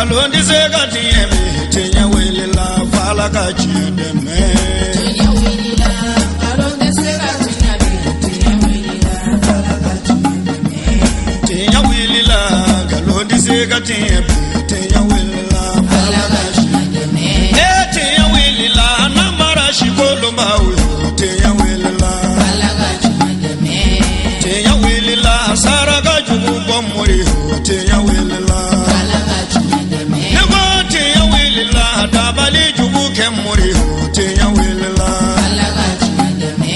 Nkalon tɛ se ka tiɲɛ bi, tiɲɛ wulila f'Ala ka tiɲɛ dɛmɛ. Tiɲɛ wulila, nkalon tɛ se ka tiɲɛ bi, tiɲɛ wulila, Ala ka tiɲɛ dɛmɛ. Tiɲɛ wulila, nkalon tɛ se ka tiɲɛ bi, tiɲɛ wulila Ala f'Ala ka tiɲɛ dɛmɛ. E tiɲɛ wulila, namara sikolonbaw yo, tiɲɛ wulila. Ala ka tiɲɛ dɛmɛ. Tiɲɛ wulila, saraka jugu bɔ mori yo, tiɲɛ wulila. Ala ka tiɲɛ dɛmɛ. Ne ko tiɲɛ wulila, dabali jugu kɛ mori yo, tiɲɛ wulila. Ala ka tiɲɛ dɛmɛ.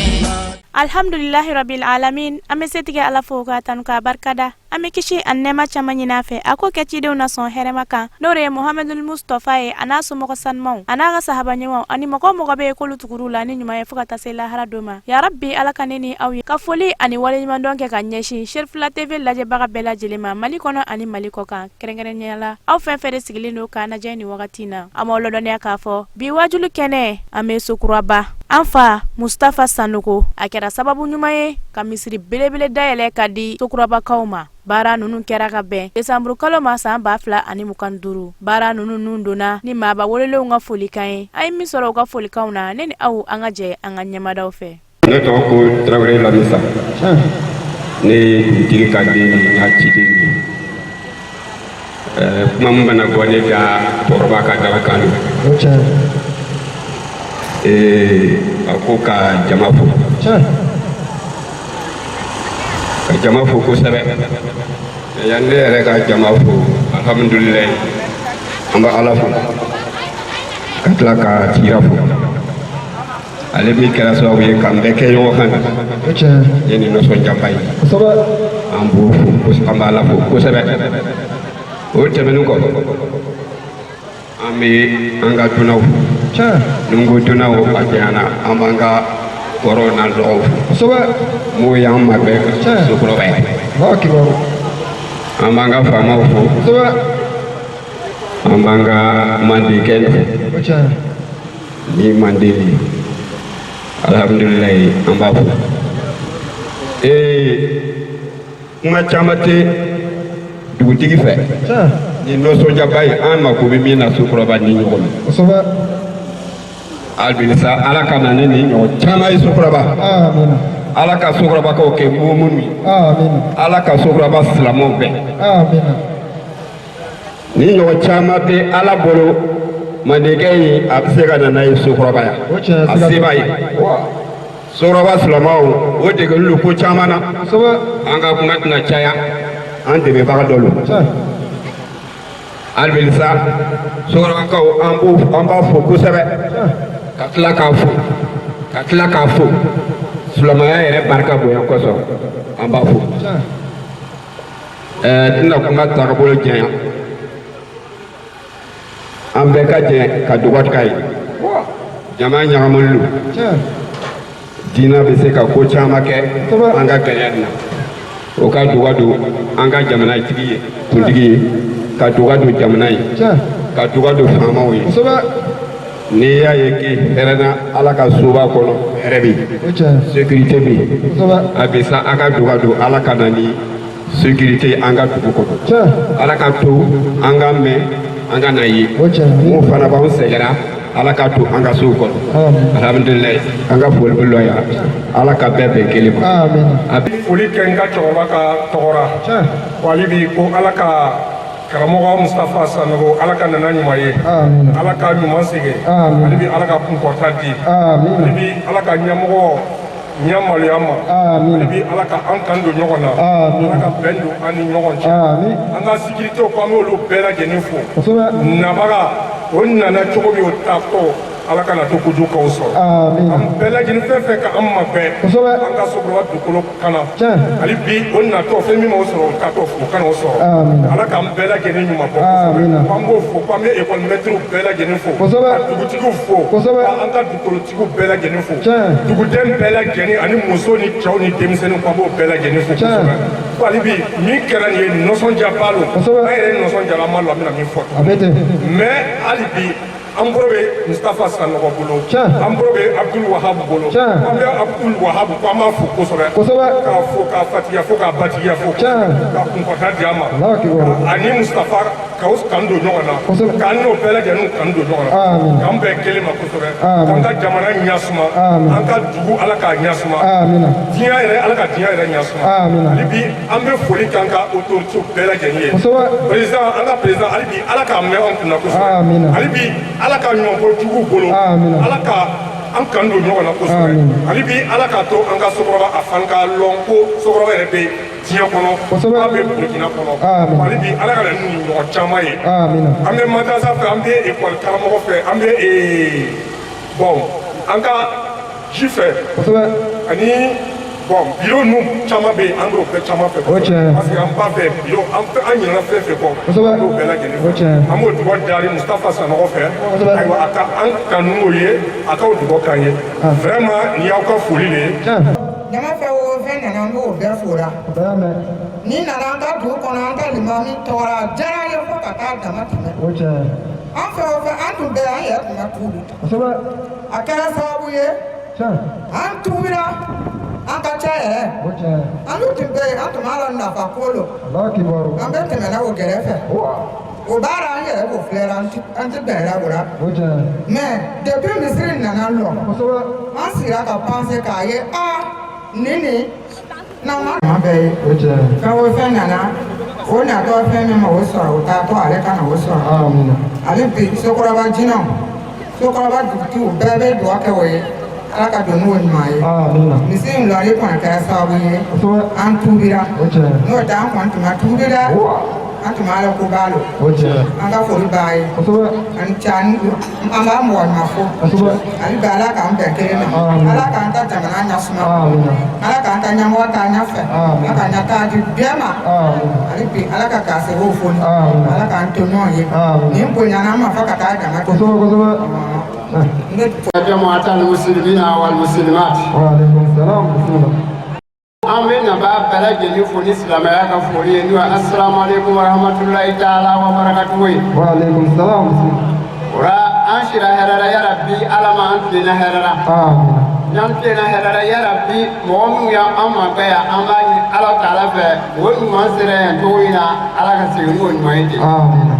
Alhamdulilahi rabil alamin. An bɛ setigɛ Ala fo k'a tanu k'a barikada. An bɛ kisi ani nɛɛma caman ɲini a fɛ, a k'o kɛ cidenw na sɔn hɛrɛma kan, n'o de ye Muhammadul Mustafa ye, a n'a somɔgɔ sanumaw, a n'a ka sahaba ɲumanw, ani mɔgɔ o mɔgɔ bɛ yen k'olu tugur'u la ni ɲuman ye fo ka taa se lahara don ma. Ya rabbi, Ala ka ne ni aw ye ka foli ani waleɲumandɔn kɛ ka ɲɛsin Cherifila TV lajɛbaga bɛɛ lajɛlen ma, Mali kɔnɔ ani Mali kɔ kan, kɛrɛnkɛrɛnnenya la aw fɛn fɛn de sigilen don k'an lajɛ nin wagati in na. An b'aw ladɔnniya k'a fɔ bi wajulu kɛnɛ, an bɛ Sokuraba. An fa Mustafa Sanogo, a kɛra sababu ɲuman ye ka misiri belebele dayɛlɛ ka di Sokurabakaw ma. Baara ninnu kɛra ka bɛn desanburu kalo ma san 2025. Baara ninnu nun donna ni maaba welelenw ka folikan ye. An ye min sɔrɔ u ka folikanw na, ne ni aw, an ka jɛ an ka ɲɛmadaw fɛ. Ne tɔgɔ ko Tarawele Lamisa. Ne ye dugutigi ka den ye, n y'a ciden ye. Kuma min mana bɔ ne da, cɛkɔrɔba ka dalakan don. A ko ka jama fo, ka jama fo kosɛbɛ. Yan ne yɛrɛ ka jama fo, alhamdulilayi, an bɛ Ala fo ka tila ka kira fo, ale min kɛra sababu ye k'an bɛɛ kɛ ɲɔgɔn kan ye nin nisɔndiyaba ye. An b'o fo, an b'Ala fo kosɛbɛ. O tɛmɛnen kɔ, an bɛ an ka dunanw fo. Ni n ko dunanw, a janyana, an b'an ka kɔrɔw n'an dɔgɔw fo, m'o y'an mabɛn Sokuraba ye. An b'an ka faamaw fo, an b'an ka mandenkɛ fo, ni manden ye, alhamdulilayi, an b'a fo. Kuma caman tɛ dugutigi fɛ ni nisɔndiyaba ye. An mako bɛ min na Sokuraba ni ɲɔgɔn ma, halisa Ala ka na ni nin ɲɔgɔn caman ye Sokuraba. Ala ka Sokurabakaw kɛ mumunu ye, Ala ka Sokuraba silamɛw bɛɛ ni ɲɔgɔn caman bɛ Ala bolo. Mandenkɛ in, a bɛ se ka na n'a ye Sokuraba yan, a se b'a ye. Sokuraba silamɛw, o degeli don ko caman na. An ka kuma tɛna caya, an dɛmɛbaga dɔ don. Halisa Sokurabakaw, an b'o, an b'a fo kosɛbɛ, ka tila k'a fo, ka tila k'a fo silamɛya yɛrɛ barika bonya kosɔn, an b'a fo. Tɛna kuma tagabolo janya, an bɛɛ ka jɛ ka dugawu k'a ye. Jama ɲagaminen don, diinɛ bɛ se ka ko caman kɛ an ka gɛlɛya nin na. O ka duga don an ka jamanatigi ye, kuntigi ye, ka duga don jamana ye, ka duga don faamaw ye. N'i y'a ye k'i hɛrɛna Ala ka soba kɔnɔ, hɛrɛ bɛ yen, sécurité bɛ yen. A bɛ sa, an ka duga don Ala ka na ni sécurité an ka dugu kɔnɔ. Ala ka to an ka mɛn, an ka na ye mun fana b'anw sɛgɛrɛ. Ala ka to an ka sow kɔnɔ. Alhamdulilayi, an ka foli bɛ lɔ yan. Ala ka bɛɛ bɛn kelen ma. Foli kɛ n ka cɛkɔrɔba ka tɔgɔra ko ale bi ko Ala ka karamɔgɔ Mustafa Sanogo, Ala ka nana ɲuman ye, Ala ka ɲuman segin ale bi, Ala ka kunkɔrɔta di ale bi, Ala ka ɲɛmɔgɔ ɲɛ maloya ma ale bi, Ala ka an kan don ɲɔgɔn na, Ala ka bɛn don an ni ɲɔgɔn cɛ. An ka sécurité ko, an b'olu bɛɛ lajɛlen fo. Nabaga o nana cogo min, o taatɔ, Ala kana to kojugu k'aw sɔrɔ. An bɛɛ lajɛlen, fɛn fɛn ka an mabɛn an ka Sokuraba dugukolo kana hali bi, o natɔ, fɛn min m'o sɔrɔ, o taatɔ, o kana o sɔrɔ. Ala k'an bɛɛ lajɛlen ɲuman bɔ kosɛbɛ. An b'o fo ko an bɛ ekɔli mɛtiriw bɛɛ lajɛlen fo, ka dugutigiw fo, ka an ka dugukolotigiw bɛɛ lajɛlen fo, duguden bɛɛ lajɛlen ani muso ni cɛw ni denmisɛnninw, k'an b'o bɛɛ lajɛlen fo kosɛbɛ. Ko hali bi, min kɛra nin ye, nisɔndiyaba don. An yɛrɛ nisɔndiyara, an ma lɔ, an bɛna min fɔ, mais hali bi An bolo bɛ Mustafa Sanɔgɔ bolo, an bolo bɛ Abdul Wahab bolo. An bɛ Abdul Wahab ko an b'a fo kosɛbɛ, k'a fo k'a fatigiya fo k'a batigiya fo ka kunkɔrɔta di a ma, ani Mustafa k'aw kan don ɲɔgɔn na, k'an n'o bɛɛ lajɛlen kan don ɲɔgɔn na, k'an bɛn kelen ma kosɛbɛ, k'an ka jamana ɲasuma, an ka dugu Ala k'a ɲasuma, diɲɛ yɛrɛ Ala ka diɲɛ yɛrɛ ɲasuma. Hali bi an bɛ foli k'an ka autorité bɛɛ lajɛlen ye. Président, an ka président, hali bi Ala k'a mɛn anw kunna kosɛbɛ. Hali bi Ala ka ɲɔgɔn bɔ juguw bolo, Ala ka an kan don ɲɔgɔn na kosɛbɛ. Hali bi Ala k'a to an ka sokɔrɔba a fan k'a lɔn ko sokɔrɔba yɛrɛ bɛ diɲɛ kɔnɔ, k'a bɛ Burukina kɔnɔ. Hali bi Ala ka na ni ɲɔgɔn caman ye. An bɛ madrasa fɛ, an bɛ ekɔli karamɔgɔ fɛ, an bɛ bon an ka ji fɛ, ani bon biro ninnu caman bɛ yen, an b'o bɛɛ caman fɛ, parce que an b'a fɛ biro an ɲinɛna fɛn fɛn kɔ, an b'o bɛɛ lajɛlen fɛ. An b'o dugawu dari Mustafa Sanɔgɔ fɛ. Ayiwa, a ka an kanu n'o ye, a k'o dugawu k'an ye. Vraiment, nin y'aw ka foli de ye. Jama fɛn o fɛn nana, an b'o bɛɛ fora. Ni nana an ka dugu kɔnɔ, an ka limami tɔgɔra a diyara an ye fo ka taa dama tɛmɛ. An fɛn o fɛn, an tun bɛ an yɛrɛ tun ka tuubi. A kɛra sababu ye an tuubira, an ka ca yɛrɛ. An dun tun bɛ yen, an tun b'a la nafa ko lo. An bɛ tɛmɛna o gɛrɛfɛ. O baara an yɛrɛ b'o filɛra, an tɛ bɛnna o la. Mais depuis misiri nana lɔ, an sigira ka penser k'a ye aa nin nin n'an ma maa bɛɛ ye. Fɛn o fɛn nana, o natɔ fɛn min ma o sɔrɔ, o taatɔ ale ka na o sɔrɔ. Ale bi sokɔrɔba jinɛw, sokɔrɔba dugutigiw bɛɛ bɛ dugawu kɛ o ye. Ala ka don n'o ɲuman ye. Misi in lɔli kɔni kɛra sababu ye an tuubira. N'o tɛ an kɔni tun ma tuubi dɛ, an tun b'a la ko b'a lo. An ka foli b'a ye. Ani ca an b'a mɔgɔ ɲuman fo. Hali bi Ala k'an bɛn kelen ma. Ala k'an ta jamana ɲasuma. Ala k'an ta ɲɛmɔgɔ taa ɲɛfɛ. Ala ka ɲɛtaa di bɛɛ ma. Hali bi Ala ka garisɛgɛw foni. Ala k'an to ɲɔgɔn ye. Nin bonyana an ma fo ka taa dama tɛmɛ. جماعة المسلمين والمسلمات. وعليكم السلام، بسم الله. An bɛ naba bɛɛ lajɛlen fo ni silamɛya ka foli ye, n'o ye asalamu aleykum wa rahmatulahi taala wa barakatuhu ye. وعليكم السلام، بسم الله. O la an sira hɛrɛ la yarabi, Ala ma an tilenna hɛrɛ la. آمين. N'an tilenna hɛrɛ la yarabi, mɔgɔ minnu y'an makɛ yan, an b'a ɲini Ala taala fɛ, o ɲuman sera yan cogo min na, Ala ka segin n'o ɲuman ye ten. آمين.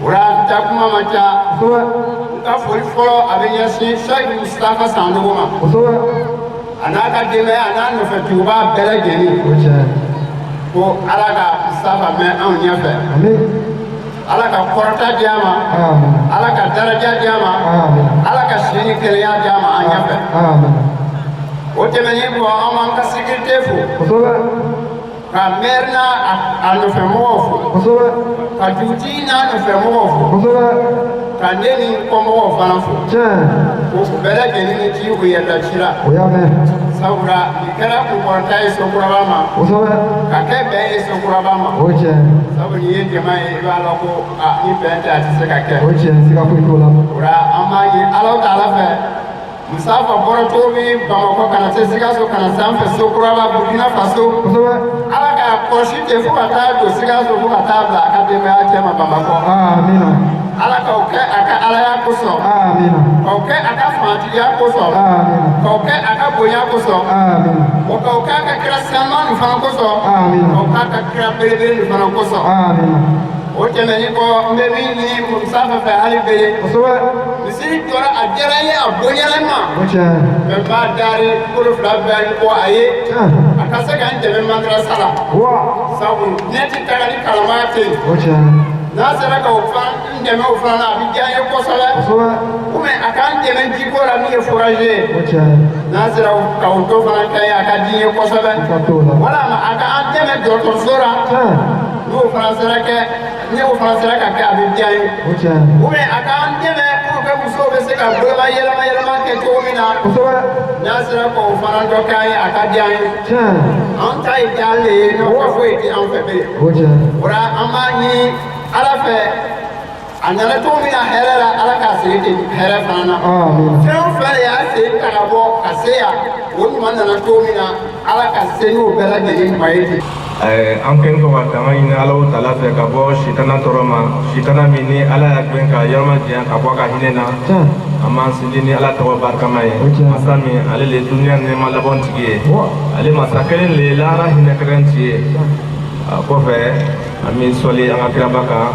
O la n ta kuma man ca. N ka foli fɔlɔ a bɛ ɲɛsin Sɛki Mustafa Sanogo ma. A n'a ka denbaya, a n'a nɔfɛtuguba bɛɛ lajɛlen. Ko Ala ka Mustafa mɛn anw ɲɛfɛ. Ala ka kɔrɔta di a ma. Ala ka daraja di a ma. Ala ka si ni kɛnɛya di a ma an ɲɛfɛ. O tɛmɛnen kɔ, an b'an ka sécurité fo. Ka maire n'a a nɔfɛmɔgɔw fo. Ka dugutigi n'a nɔfɛmɔgɔw fo. Ka ne ni n kɔmɔgɔw fana fo. Ko u bɛɛ lajɛlen ni ci u yɛrɛ ci la. Sabula nin kɛra kunkɔrɔta ye sokuraba ma. Ka kɛ bɛn ye sokuraba ma. Sabu nin ye jama ye, i b'a dɔn ko a ni bɛn tɛ a tɛ se ka kɛ. O la an b'a ɲini Ala taala fɛ, Mustafa bɔra cogo min Bamakɔ ka na se Sikaso, ka na se an fɛ Sokuraba, Burukina Faso. Ala k'a kɔlɔsi ten fo ka taa don Sikaso, fo ka taa bila a ka denbaya cɛ ma Bamakɔ. Ala k'o kɛ a ka alaya kosɔn. K'o kɛ a ka fangatigiya kosɔn. K'o kɛ a ka bonya kosɔn. O k'o kɛ a ka kira sanuman nin fana kosɔn. K'o k'a ka kira belebele nin fana kosɔn. O tɛmɛnen kɔ, n bɛ min ɲini Mustafa fɛ hali bi. Misiri jɔra, a diyara n ye, a bonyana n ma. Mɛ n b'a dari bolo fila bɛɛ kɔ a ye. A ka se ka n dɛmɛ madrasa la. Sabu ne tɛ taga ni kalanbaa tɛ yen. N'a sera ka o fana n dɛmɛ o fana na, a bɛ diya n ye kosɛbɛ. Ou bien a k'an dɛmɛ jiko la min ye forage ye. N'a sera ka o dɔ fana kɛ a ka di n ye kosɛbɛ. Walama a ka an dɛmɛ dɔgɔtɔrɔso la. N'o fana sera kɛ, ni o fana sera ka kɛ, a bɛ diya n ye. Ou bien a k'an dɛmɛ pour que musow bɛ se ka boloma yɛlɛma yɛlɛma kɛ cogo min na. N'a sera k'o fana dɔ k'an ye, a ka di an ye. An ta ye diya de ye, n'o ka foyi tɛ an fɛ bilen. O la an b'a ɲini Ala fɛ, a nana cogo min na hɛrɛ la, Ala k'a segin ten hɛrɛ fana na. Fɛn o fɛn de y'a sen ta ka bɔ ka se yan, o ɲuman nana cogo min na, Ala ka se n'o bɛɛ lajɛlen ɲuman ye ten. An kɛlen kɔ ka tanga ɲini Alahu taala fɛ ka bɔ sitana tɔɔrɔ ma, sitana min ni Ala y'a gɛn ka yɔrɔ majanya ka bɔ a ka hinɛ na. An b'an sinsin ni Ala tɔgɔ barikama ye, masa min ale le ye duniya nɛɛma laban tigi ye, ale masa kelen le ye lahara hinɛ kɛrɛn tigi ye. A kɔfɛ, an bɛ sɔli an ka kiraba kan,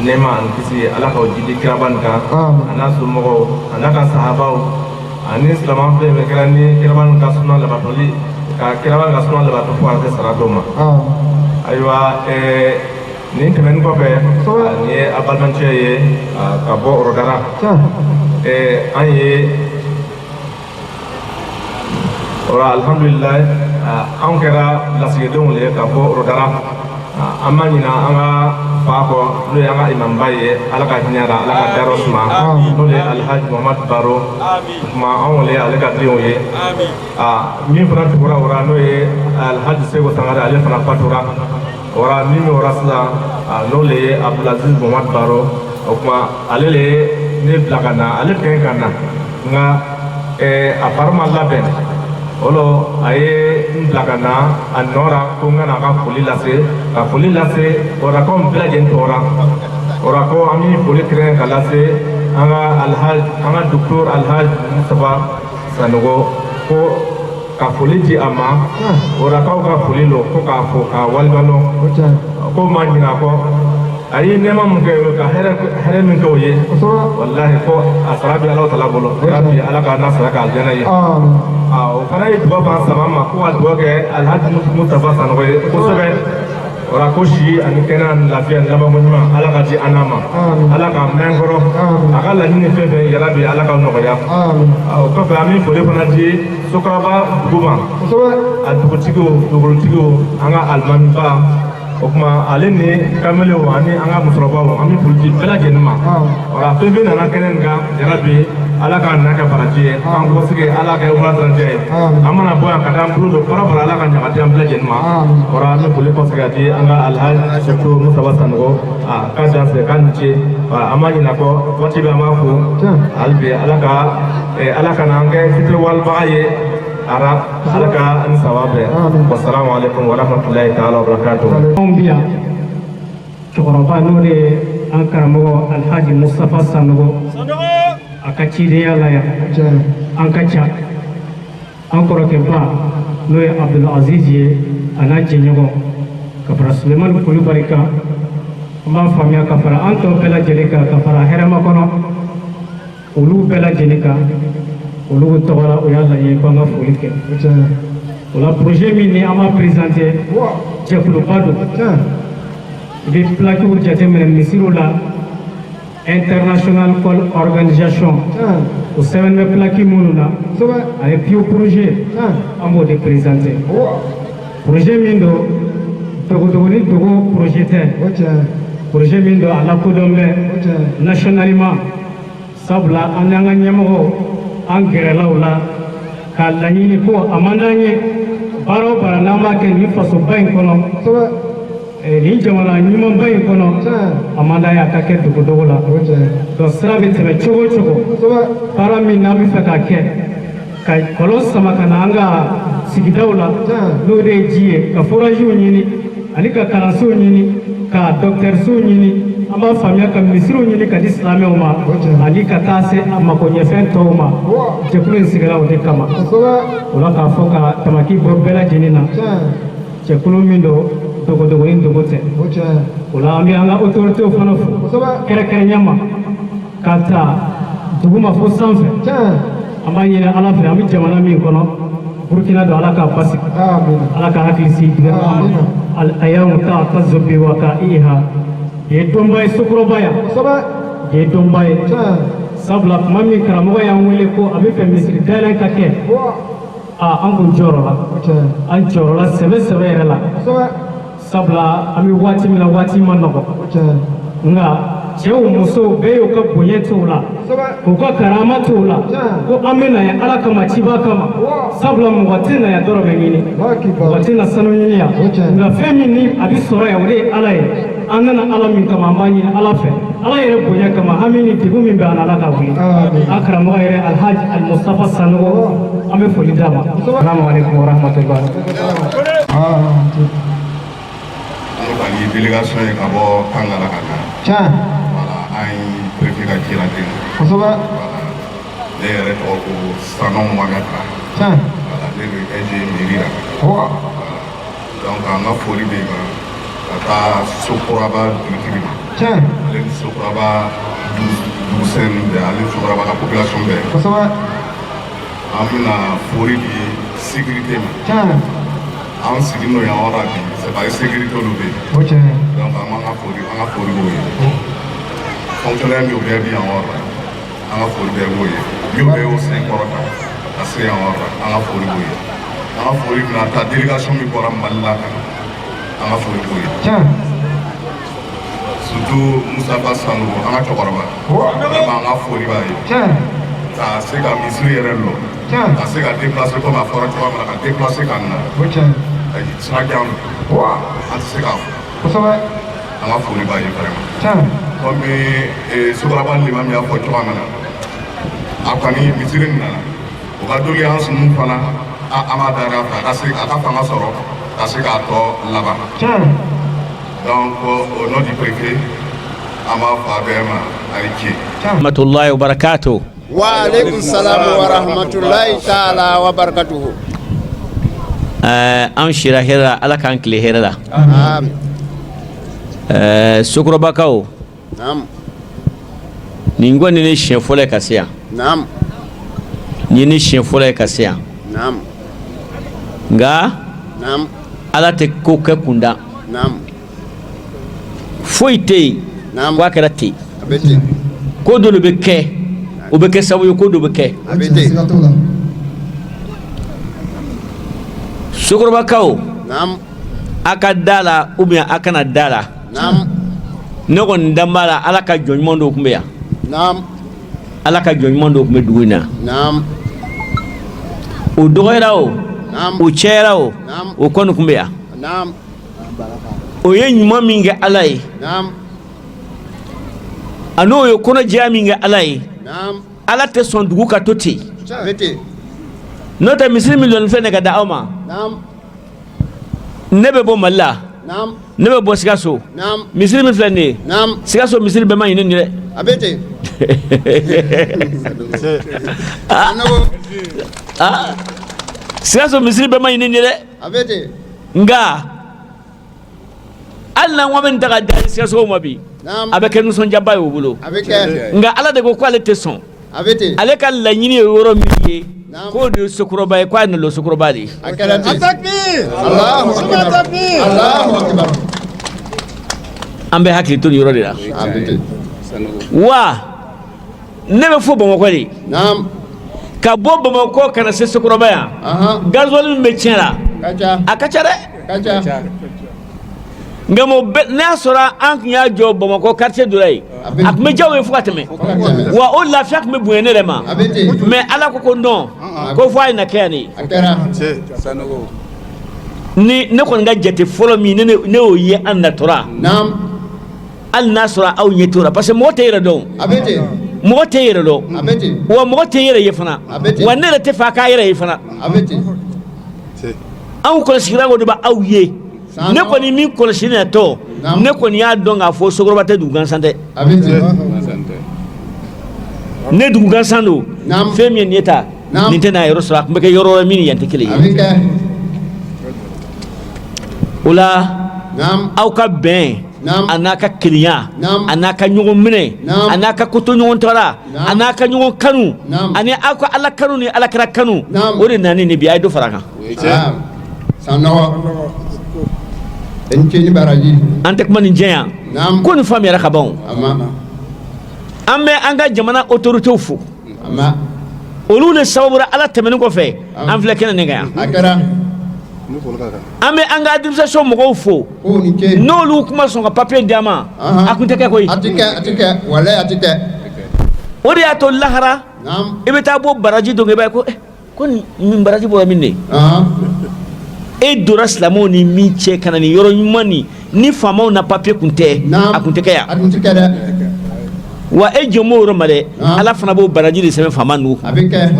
nɛɛma ani kisi Ala k'o jidi kiraba nin kan, a n'a somɔgɔw, a n'a ka sahabaw ani silamɛ fɛn fɛn kɛra ni kiraba nin ka suna labatoli, ka kiraba nin ka suna labato fo ka se sara dɔ ma. Ayiwa, nin tɛmɛnin kɔfɛ, nin ye a balimacɛ ye ka bɔ Orodara. An ye o la, alhamdulilayi, anw kɛra lasigidenw le ye ka bɔ Orodara. An ma ɲina an ka fa kɔ, n'o ye an ka imamba ye, Ala ka hinɛ la, Ala ka dayɔrɔ suma, n'o ye Alhaji Muhamadu Baro. Tuma anw le ye ale ka denw ye. Min fana tugura o la, n'o ye Alhaji Seko Sangare, ale fana fatura o la. Min bɛ o la sisan, n'o le ye Abdulaziz Muhamadu Baro. O tuma ale le ye ne bila ka na, ale tun ka na, nka a fari ma labɛn o la, a ye n bila ka na a nɔ la ko n ka na a ka foli lase, ka foli lase Orakaw bɛɛ lajɛlen tɔgɔ la. O la ko an bɛ foli kɛrɛn ka lase an ka alhaji, an ka docteur Alhaji Mustapha Sanogo, ko ka foli di a ma. Orakaw ka foli lo, ko k'a fo k'a waleɲuman dɔn, ko ma ɲinɛ a kɔ, a ye nɛɛma min kɛ, ka hɛrɛ min kɛ o ye, walahi ko a sara bɛ Ala taala bolo. Yarabi, Ala k'a n'a sara k'a alijana ye. O fana ye dugawu fana sama ma, ko ka dugawu kɛ Alhaji Mustapha Sanogo ye kosɛbɛ. O la ko si ani kɛnɛya ni lafiya ni labanko ɲuman, Ala ka di an n'a ma, Ala k'a mɛn kɔrɔ, a ka laɲini fɛn fɛn, yarabi, Ala ka nɔgɔya. O kɔfɛ, an bɛ foli fana di Sokaraba dugu ma, a dugutigiw, dugutigiw, an ka alimamiba, o tuma ale ni kamelenw ani an ka musokɔrɔbaw, an bɛ foli di bɛɛ lajɛlen ma. Wala fɛn fɛn nana kɛnɛ nin kan, yarabi, Ala k'a na kɛ baraji ye, k'an kɔsigi, Ala kɛ wula darajɛ ye. An mana bɔ yan ka taa an bolo don fara fara, Ala ka ɲaga di an bɛɛ lajɛlen ma. Wala an bɛ foli kɔsigi ka di an ka Alhaji Seko Mustapha Sanogo, a k'a dan fɛ, k'a ni ce. An b'a ɲin'a kɔ waati bɛɛ, an b'a fo hali bi, Ala ka n'an kɛ fitiriwalebaga ye ara, Ala ka ni saba bɛn. Wasalamu alaikum warahmatulahi taala wabarakatuh. Anw bi yan, cɛkɔrɔba, n'o de ye an karamɔgɔ Alhaji Mustapha Sanogo, a ka cidenya la yan, an ka ca an kɔrɔkɛba, n'o ye Abdulaziz ye, a n'a jɛɲɔgɔn, ka fara Sulemani Kulubali kan, an b'a faamuya, ka fara an tɔ bɛɛ lajɛlen kan, ka fara hɛrɛma kɔnɔ olu bɛɛ lajɛlen kan, olu tɔgɔ la, o y'a laɲini ko an ka foli kɛ. O la, projet min ni an b'a présenté, jɛkuluba don. I bɛ plaquew jateminɛ misiriw la, International Call Organisation, o sɛbɛn bɛ plaque minnu na, ani PIO projet, an b'o de présenté. Projet min don, dogodogo ni dogo projet tɛ. Projet min don, a lakodɔn bɛ nationalement, sabula an n'an ka ɲɛmɔgɔw, an gɛrɛla o la k'a laɲini ko a man d'an ye, baara o baara n'an b'a kɛ nin fasoba in kɔnɔ, nin jamana ɲumanba in kɔnɔ, a man d'an ye a ka kɛ dogodogo la. Donc sira bɛ tɛmɛ cogo o cogo, baara min n'an bɛ fɛ k'a kɛ, ka kɔlɔn sama ka na an ka sigidaw la, n'o de ye ji ye, ka foragew ɲini, ani ka kalansow ɲini, ka dɔgɔtɔrɔsow ɲini, an b'a faamuya, ka misiriw ɲini ka di silamɛw ma, ani ka taa se a makoɲɛfɛn tɔw ma. Jɛkulu in sigira o de kama. O la, k'a fɔ ka tamaki bɔ bɛɛ lajɛlen na, jɛkulu min don, dogodogo ni dogo tɛ. O la, an bɛ an ka autorités fana fo kɛrɛnkɛrɛnya ma, ka ta dugu ma fo sanfɛ. An b'a ɲini Ala fɛ, an bɛ jamana min kɔnɔ, Burukina don, Ala k'a basigi, Ala ka hakili sigi gouvernement ma. Al ayamu ta'tazu bi waqa'iha. Bi ye donba ye Sokɔrɔba yan, bi ye donba ye, sabula tuma min karamɔgɔ y'an wele ko a bɛ fɛ misiri dayɛlɛ ka kɛ, a an kun jɔyɔrɔ la, an jɔyɔrɔla sɛbɛ sɛbɛ yɛrɛ la, sabula an bɛ waati min na, waati ma nɔgɔ, nka cɛw, musow bɛɛ y'u ka bonya t'o la, k'u ka karama t'o la, ko an bɛ na yan Ala kama, ciba kama, sabula mɔgɔ tɛ na yan dɔrɔmɛ ɲini, mɔgɔ tɛ na sanu ɲini yan, nka fɛn min ni a bɛ sɔrɔ yan, o de ye Ala ye. An nana Ala min kama, an b'a ɲini Ala fɛ, Ala yɛrɛ bonya kama, hami ni degun min bɛ an na, Ala ka wuli. An karamɔgɔ yɛrɛ, Alhaji Almustafa Sanogo, an bɛ foli d'a ma. Salamu alaikum wa rahmatullahi. kɔni ye délégation ye ka bɔ Kangala ka na. Tiɲɛ. Voilà, an ye préfet ka ciladen. Kosɛbɛ. Voilà, ne yɛrɛ tɔgɔ ko Sanɔ Mohamed. Tiɲɛ. Voilà, ne bɛ SG mairie la. Wa. Voilà, donc an ka foli bɛ kan ka taa Sokuraba dugutigi ma. Tiɲɛ. Ale ni Sokuraba dugusɛn bɛɛ, ale ni Sokuraba ka population bɛɛ. Kosɛbɛ. An bɛna foli di sécurité ma. Tiɲɛ. An sigilen don yan yɔrɔ la bi, c'est parce que sécurité olu bɛ yen. O tiɲɛ. Donc an b'an ka foli, an ka foli b'o ye. Fonctionnaire min bɛɛ bɛ yan yɔrɔ la, an ka foli bɛɛ b'o ye. Min bɛɛ y'o sen kɔrɔ ta ka se yan yɔrɔ la, an ka foli b'o ye. An ka foli bɛna taa délégation min bɔra Mali la ka na, an ka foli b'o ye. Tiɲɛ. Surtout Moustapha Sanogo, an ka cɛkɔrɔba. Vraiment an ka foli b'a ye. Tiɲɛ. Ka se ka misiri yɛrɛ lɔ. Tiɲɛ. Ka se ka déplacer comme a fɔra cogoya min na, ka déplacer ka na. O tiɲɛ. Sira jan don. Wa. An tɛ se k'a fɔ. Kosɛbɛ. An ka foli b'a ye vraiment. Tiɲɛ. Comme Sokuraba limami y'a fɔ cogoya min na, a kɔni misiri nin nana, o ka doléance ninnu fana, an b'a da a fɛ, a ka se a ka fanga sɔrɔ ka se k'a tɔ laban. Tiɲɛ. Donc au nom du préfet, an b'a fɔ a bɛɛ ma a ni ce. Rahmatullahi wa barakatuh. Wa alaikum salam wa rahmatullahi ta'ala wa barakatuhu. An sira hɛrɛ la, Ala k'an tile hɛrɛ la. Amin. Sokurabakaw. Naam. Nin kɔni ne siɲɛ fɔlɔ ye ka se yan. Naam. Nin ne siɲɛ fɔlɔ ye ka se yan. Naam. Nka. Naam. Ala tɛ ko kɛ kunda. Naam. Foyi tɛ yen. Naam. K'a kɛra ten. A bɛ ten. Ko dɔ de bɛ kɛ, o bɛ kɛ sababu ye ko dɔ bɛ kɛ. A bɛ ten. Sokurabakaw. Naam. A ka da la ou bien a kana da la. Naam. Ne kɔni dan b'a la, Ala ka jɔn ɲuman dɔw tun bɛ yan. Naam. Ala ka jɔn ɲuman dɔw tun bɛ dugu in na. Naam. O dɔgɔyara o. Naam. O cɛyara o. Naam. O kɔni tun bɛ yan. Naam. O ye ɲuman min kɛ Ala ye. Naam. A n'o ye kɔnɔjɛya min kɛ Ala ye. Naam. Ala tɛ sɔn dugu ka to ten. A bɛ ten. N'o tɛ misiri min lɔnni filɛ nin ye ka da aw ma. Naam. Ne bɛ bɔ Mali la. Naam. Ne bɛ bɔ Sikaso. Naam. Misiri min filɛ nin ye. Naam. Sikaso misiri bɛɛ ma ɲi ne nin dɛ. A bɛ ten. Sikaso misiri bɛɛ ma ɲi ne nin dɛ. A bɛ ten. Nka hali n'an ko an bɛ nin ta ka di Sikasow ma bi. Naam. A bɛ kɛ nisɔndiyaba ye o bolo. A bɛ kɛ. Nka Ala de ko k'ale tɛ sɔn. A bɛ ten. Ale ka laɲini ye yɔrɔ min ye. K'o de ye Sokuraba ye, k'a ye na lɔ Sokuraba de ye. A kɛra ten. Allahu akbar. Allahu akbar. An bɛ hakili to nin yɔrɔ de la. A bɛ ten. Wa ne bɛ fɔ Bamakɔ de. Naam. Ka bɔ Bamakɔ ka na se Sokuraba yan. Gasoil min bɛ tiɲɛ la. Ka ca. A ka ca dɛ. Ka ca. Nka n'a y'a sɔrɔ an tun y'a jɔ Bamakɔ quartier dɔ la yen, a tun bɛ diya u ye fo ka tɛmɛ. Wa o lafiya tun bɛ bonya ne yɛrɛ ma. Mais Ala ko ko non, ko fo a ye na kɛ yan de. A kɛra. Ni ne kɔni ka jate fɔlɔ min ne y'o ye an natɔra. Naam. Hali n'a sɔrɔ aw ɲɛ t'o la, parce que mɔgɔ tɛ yɛrɛ dɔn. A bɛ ten. Mɔgɔ tɛ yɛrɛ dɔn. A bɛ ten. Wa mɔgɔ tɛ yɛrɛ ye fana. A bɛ ten. Wa ne yɛrɛ tɛ fɛ a k'a yɛrɛ ye fana. A bɛ ten. Anw kɔlɔsira o de b'aw ye. Ne kɔni min kɔlɔsi natɔ, ne kɔni y'a dɔn k'a fɔ Sokuraba tɛ dugu gansan dɛ. A bɛ ten. Ne dugu gansan don. Fɛn min ye nin ye ta, nin tɛ n'a yɔrɔ sɔrɔ, a tun bɛ kɛ yɔrɔ wɛrɛ min ni yan tɛ kelen ye. A bɛ kɛ. O la, aw ka bɛn. A n'a ka kelenya, a n'a ka ɲɔgɔn minɛ, a n'a ka koto ɲɔgɔn tɔra, a n'a ka ɲɔgɔn kanu, ani aw ka Ala kanu ni Ala kira kanu, o de nana ni bi a ye dɔ fara a kan. Sanɔgɔ. Ni baraji. An tɛ kuma nin jɛ yan. Ko nin faamuyara ka ban. An bɛ an ka jamana autorités fo. Olu de sababu la Ala tɛmɛnen kɔfɛ an filɛ kɛnɛ nin kan yan. A kɛra. An bɛ an ka administration mɔgɔw fo. N'olu kuma sɔn ka papier di an ma. A kun tɛ kɛ koyi. A tɛ kɛ, a tɛ kɛ, walayi a tɛ kɛ. O de y'a to lahara. I bɛ taa bɔ baraji dɔn i b'a ye ko ko nin baraji bɔra min de. E donna silamɛw ni min cɛ ka na nin yɔrɔ ɲuman nin ni faamaw na papier kun tɛ, a kun tɛ kɛ yan. A kun tɛ kɛ dɛ. Wa e jɔn b'o yɔrɔ ma dɛ, Ala fana b'o baraji de sɛbɛn faama ninnu. A bɛ kɛ.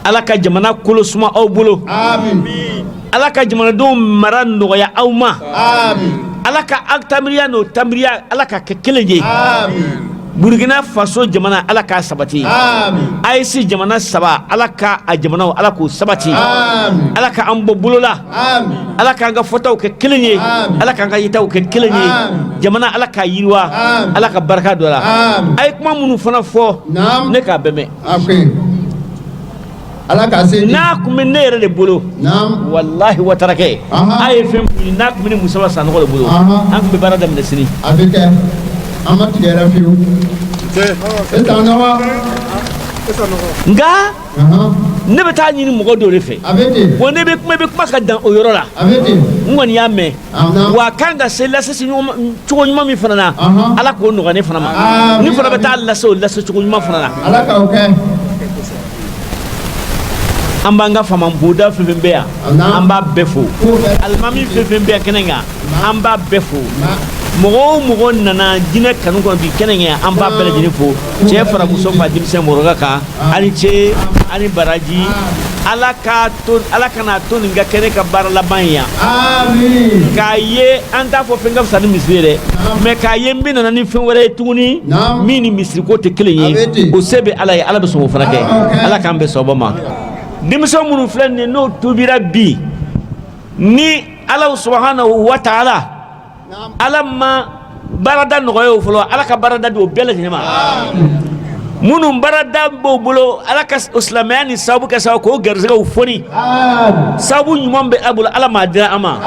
Ala ka jamana kolo suma aw bolo. Amin. Ala ka jamanadenw mara nɔgɔya aw ma. Ala ka aw tamiriya n'o tamiriya, Ala ka kɛ kelen ye. Burukina Faso jamana, Ala k'a sabati. AES jamana saba, Ala ka a jamanaw, Ala k'u sabati. Ala ka an bɔ bolo la. Ala k'an ka fɔtaw kɛ kelen ye. Ala k'an ka yetaw kɛ kelen ye. Jamana, Ala k'a yiriwa. Ala ka barika don a la. A ye kuma minnu fana fɔ, ne k'a bɛɛ mɛn. Ala ka se n'a tun bɛ ne yɛrɛ de bolo, walahi watarakɛ, a ye fɛn min n'a tun bɛ ne Mustafa Sanɔgɔ de bolo, an tun bɛ baara daminɛ sini. A bɛ kɛ, an ma tigɛ yɛrɛ fiyewu. E Sanɔgɔ. Nka ne bɛ taa ɲini mɔgɔ dɔw de fɛ. A bɛ ten. Wa ne bɛ kuma, i bɛ kuma ka dan o yɔrɔ la. A bɛ ten. N kɔni y'a mɛn. Wa a kan ka se lase cogo ɲuman min fana na, Ala k'o nɔgɔya ne fana ma. Ne fana bɛ taa lase o lase cogo ɲuman fana na. Ala k'o kɛ. An b'an ka faama bonda fɛn fɛn bɛ yan, an b'a bɛɛ fo. Alimami fɛn fɛn bɛ yan kɛnɛ kan, an b'a bɛɛ fo. Mɔgɔ o mɔgɔ nana diinɛ kanu kɔnɔ bi kɛnɛ kan, an b'a bɛɛ lajɛlen fo, cɛ fara muso fara denmisɛn mɔgɔkɔrɔba kan. A ni ce, a ni baraji. Ala ka to, Ala kana to nin ka kɛ ne ka baara laban ye yan. K'a ye, an t'a fɔ fɛn ka fisa ni misiri ye dɛ, mais k'a ye n bɛ nana ni fɛn wɛrɛ ye tuguni min ni misiri ko tɛ kelen ye, o se bɛ Ala ye. Ala bɛ sɔn k'o fana kɛ. Ala k'an bɛn sawaba ma. Denmisɛn minnu filɛ nin ye, n'o tubira bi, ni Ala subahanahu wa taala, Ala ma baarada nɔgɔya o fɔlɔ, Ala ka baarada di o bɛɛ lajɛlen ma. Minnu baarada b'o bolo, Ala ka silamɛya ni sababu kɛ sababu k'o garisɛgɛw foni. Sababu ɲuman bɛ a bolo, Ala m'a dira an ma.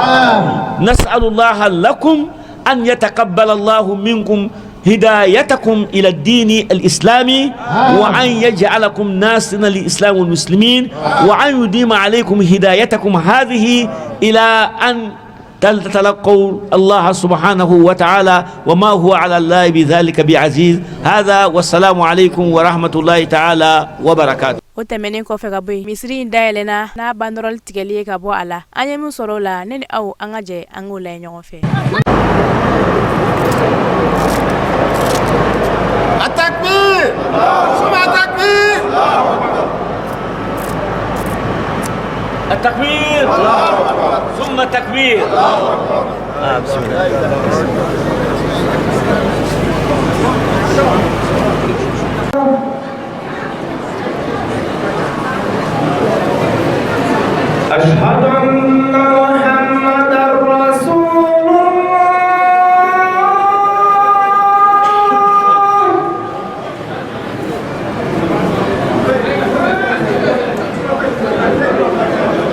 Nasalullaha lakum an yataqabbala Allahu minkum hidayatakum ila dini al-islami wa an yaj'alakum nasirina lil-islam wal muslimin wa an yudima alaykum hidayatakum hadhihi ila an تتلقوا الله سبحانه وتعالى وما هو على الله بذلك بعزيز. هذا والسلام عليكم ورحمة الله تعالى وبركاته. O tɛmɛnen kɔfɛ ka bɔ yen, misiri in dayɛlɛnna n'a banderole tigɛli ye ka bɔ a la. An ye min sɔrɔ o la, ne ni aw, an ka jɛ an k'o lajɛ ɲɔgɔn fɛ. التكبير ثم التكبير. التكبير ثم التكبير. بسم الله. أشهد أن محمدا رسول الله.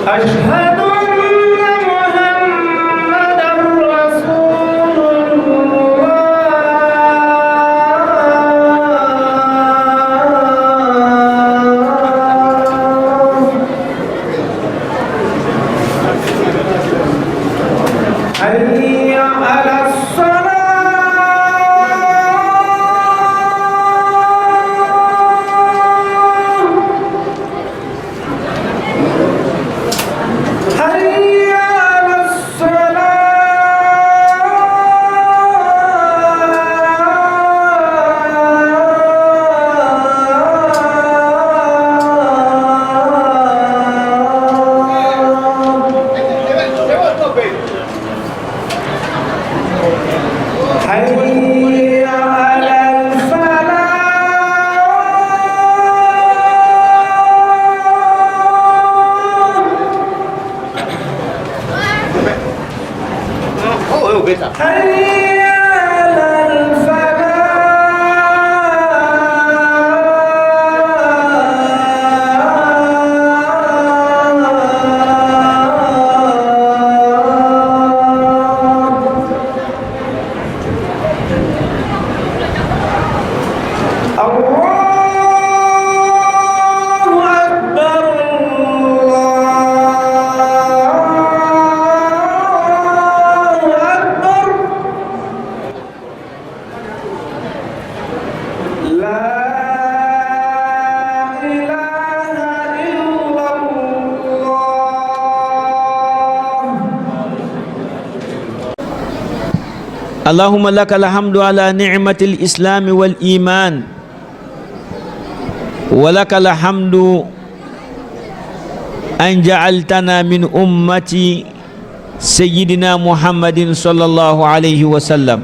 أشهد أن محمدا رسول الله. حي على الصلاة. حي على الصلاة. حي على الفلاح. حي على الفلاح. الله أكبر الله أكبر. لا إله إلا الله. اللهم لك الحمد على نعمة الإسلام والإيمان، ولك الحمد أن جعلتنا من أمة سيدنا محمد صلى الله عليه وسلم.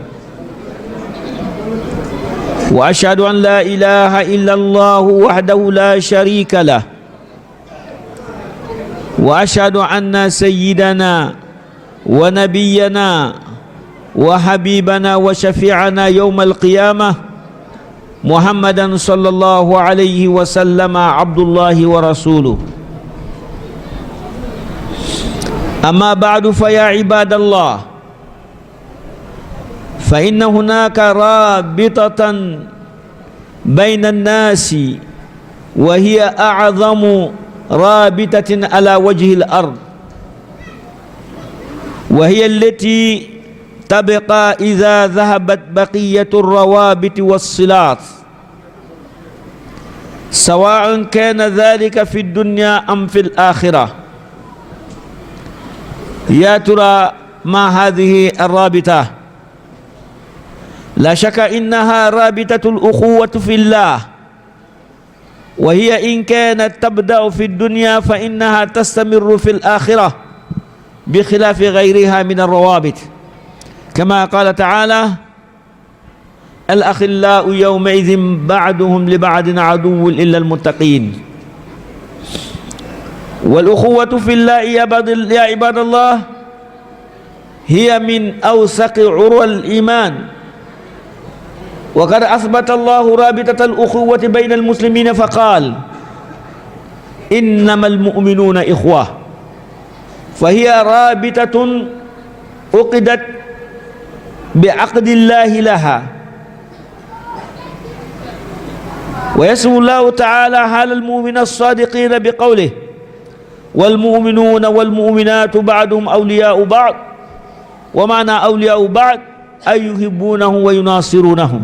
وأشهد أن لا إله إلا الله وحده لا شريك له، وأشهد أن سيدنا ونبينا وحبيبنا وشفيعنا يوم القيامة محمدا صلى الله عليه وسلم عبد الله ورسوله. أما بعد، فيا عباد الله، فإن هناك رابطة بين الناس وهي أعظم رابطة على وجه الأرض، وهي التي تبقى إذا ذهبت بقية الروابط والصلات، سواء كان ذلك في الدنيا أم في الآخرة. يا ترى ما هذه الرابطة؟ لا شك إنها رابطة الأخوة في الله، وهي إن كانت تبدأ في الدنيا فإنها تستمر في الآخرة بخلاف غيرها من الروابط، كما قال تعالى: الأخلاء يومئذ بعضهم لبعض عدو إلا المتقين. والأخوة في الله يا عباد الله هي من أوثق عروى الإيمان، وقد أثبت الله رابطة الأخوة بين المسلمين فقال: إنما المؤمنون إخوة. فهي رابطة عقدت بعقد الله لها، ويصف الله تعالى حال المؤمنين الصادقين بقوله: والمؤمنون والمؤمنات بعضهم أولياء بعض. ومعنى أولياء بعض أي يحبونهم ويناصرونهم.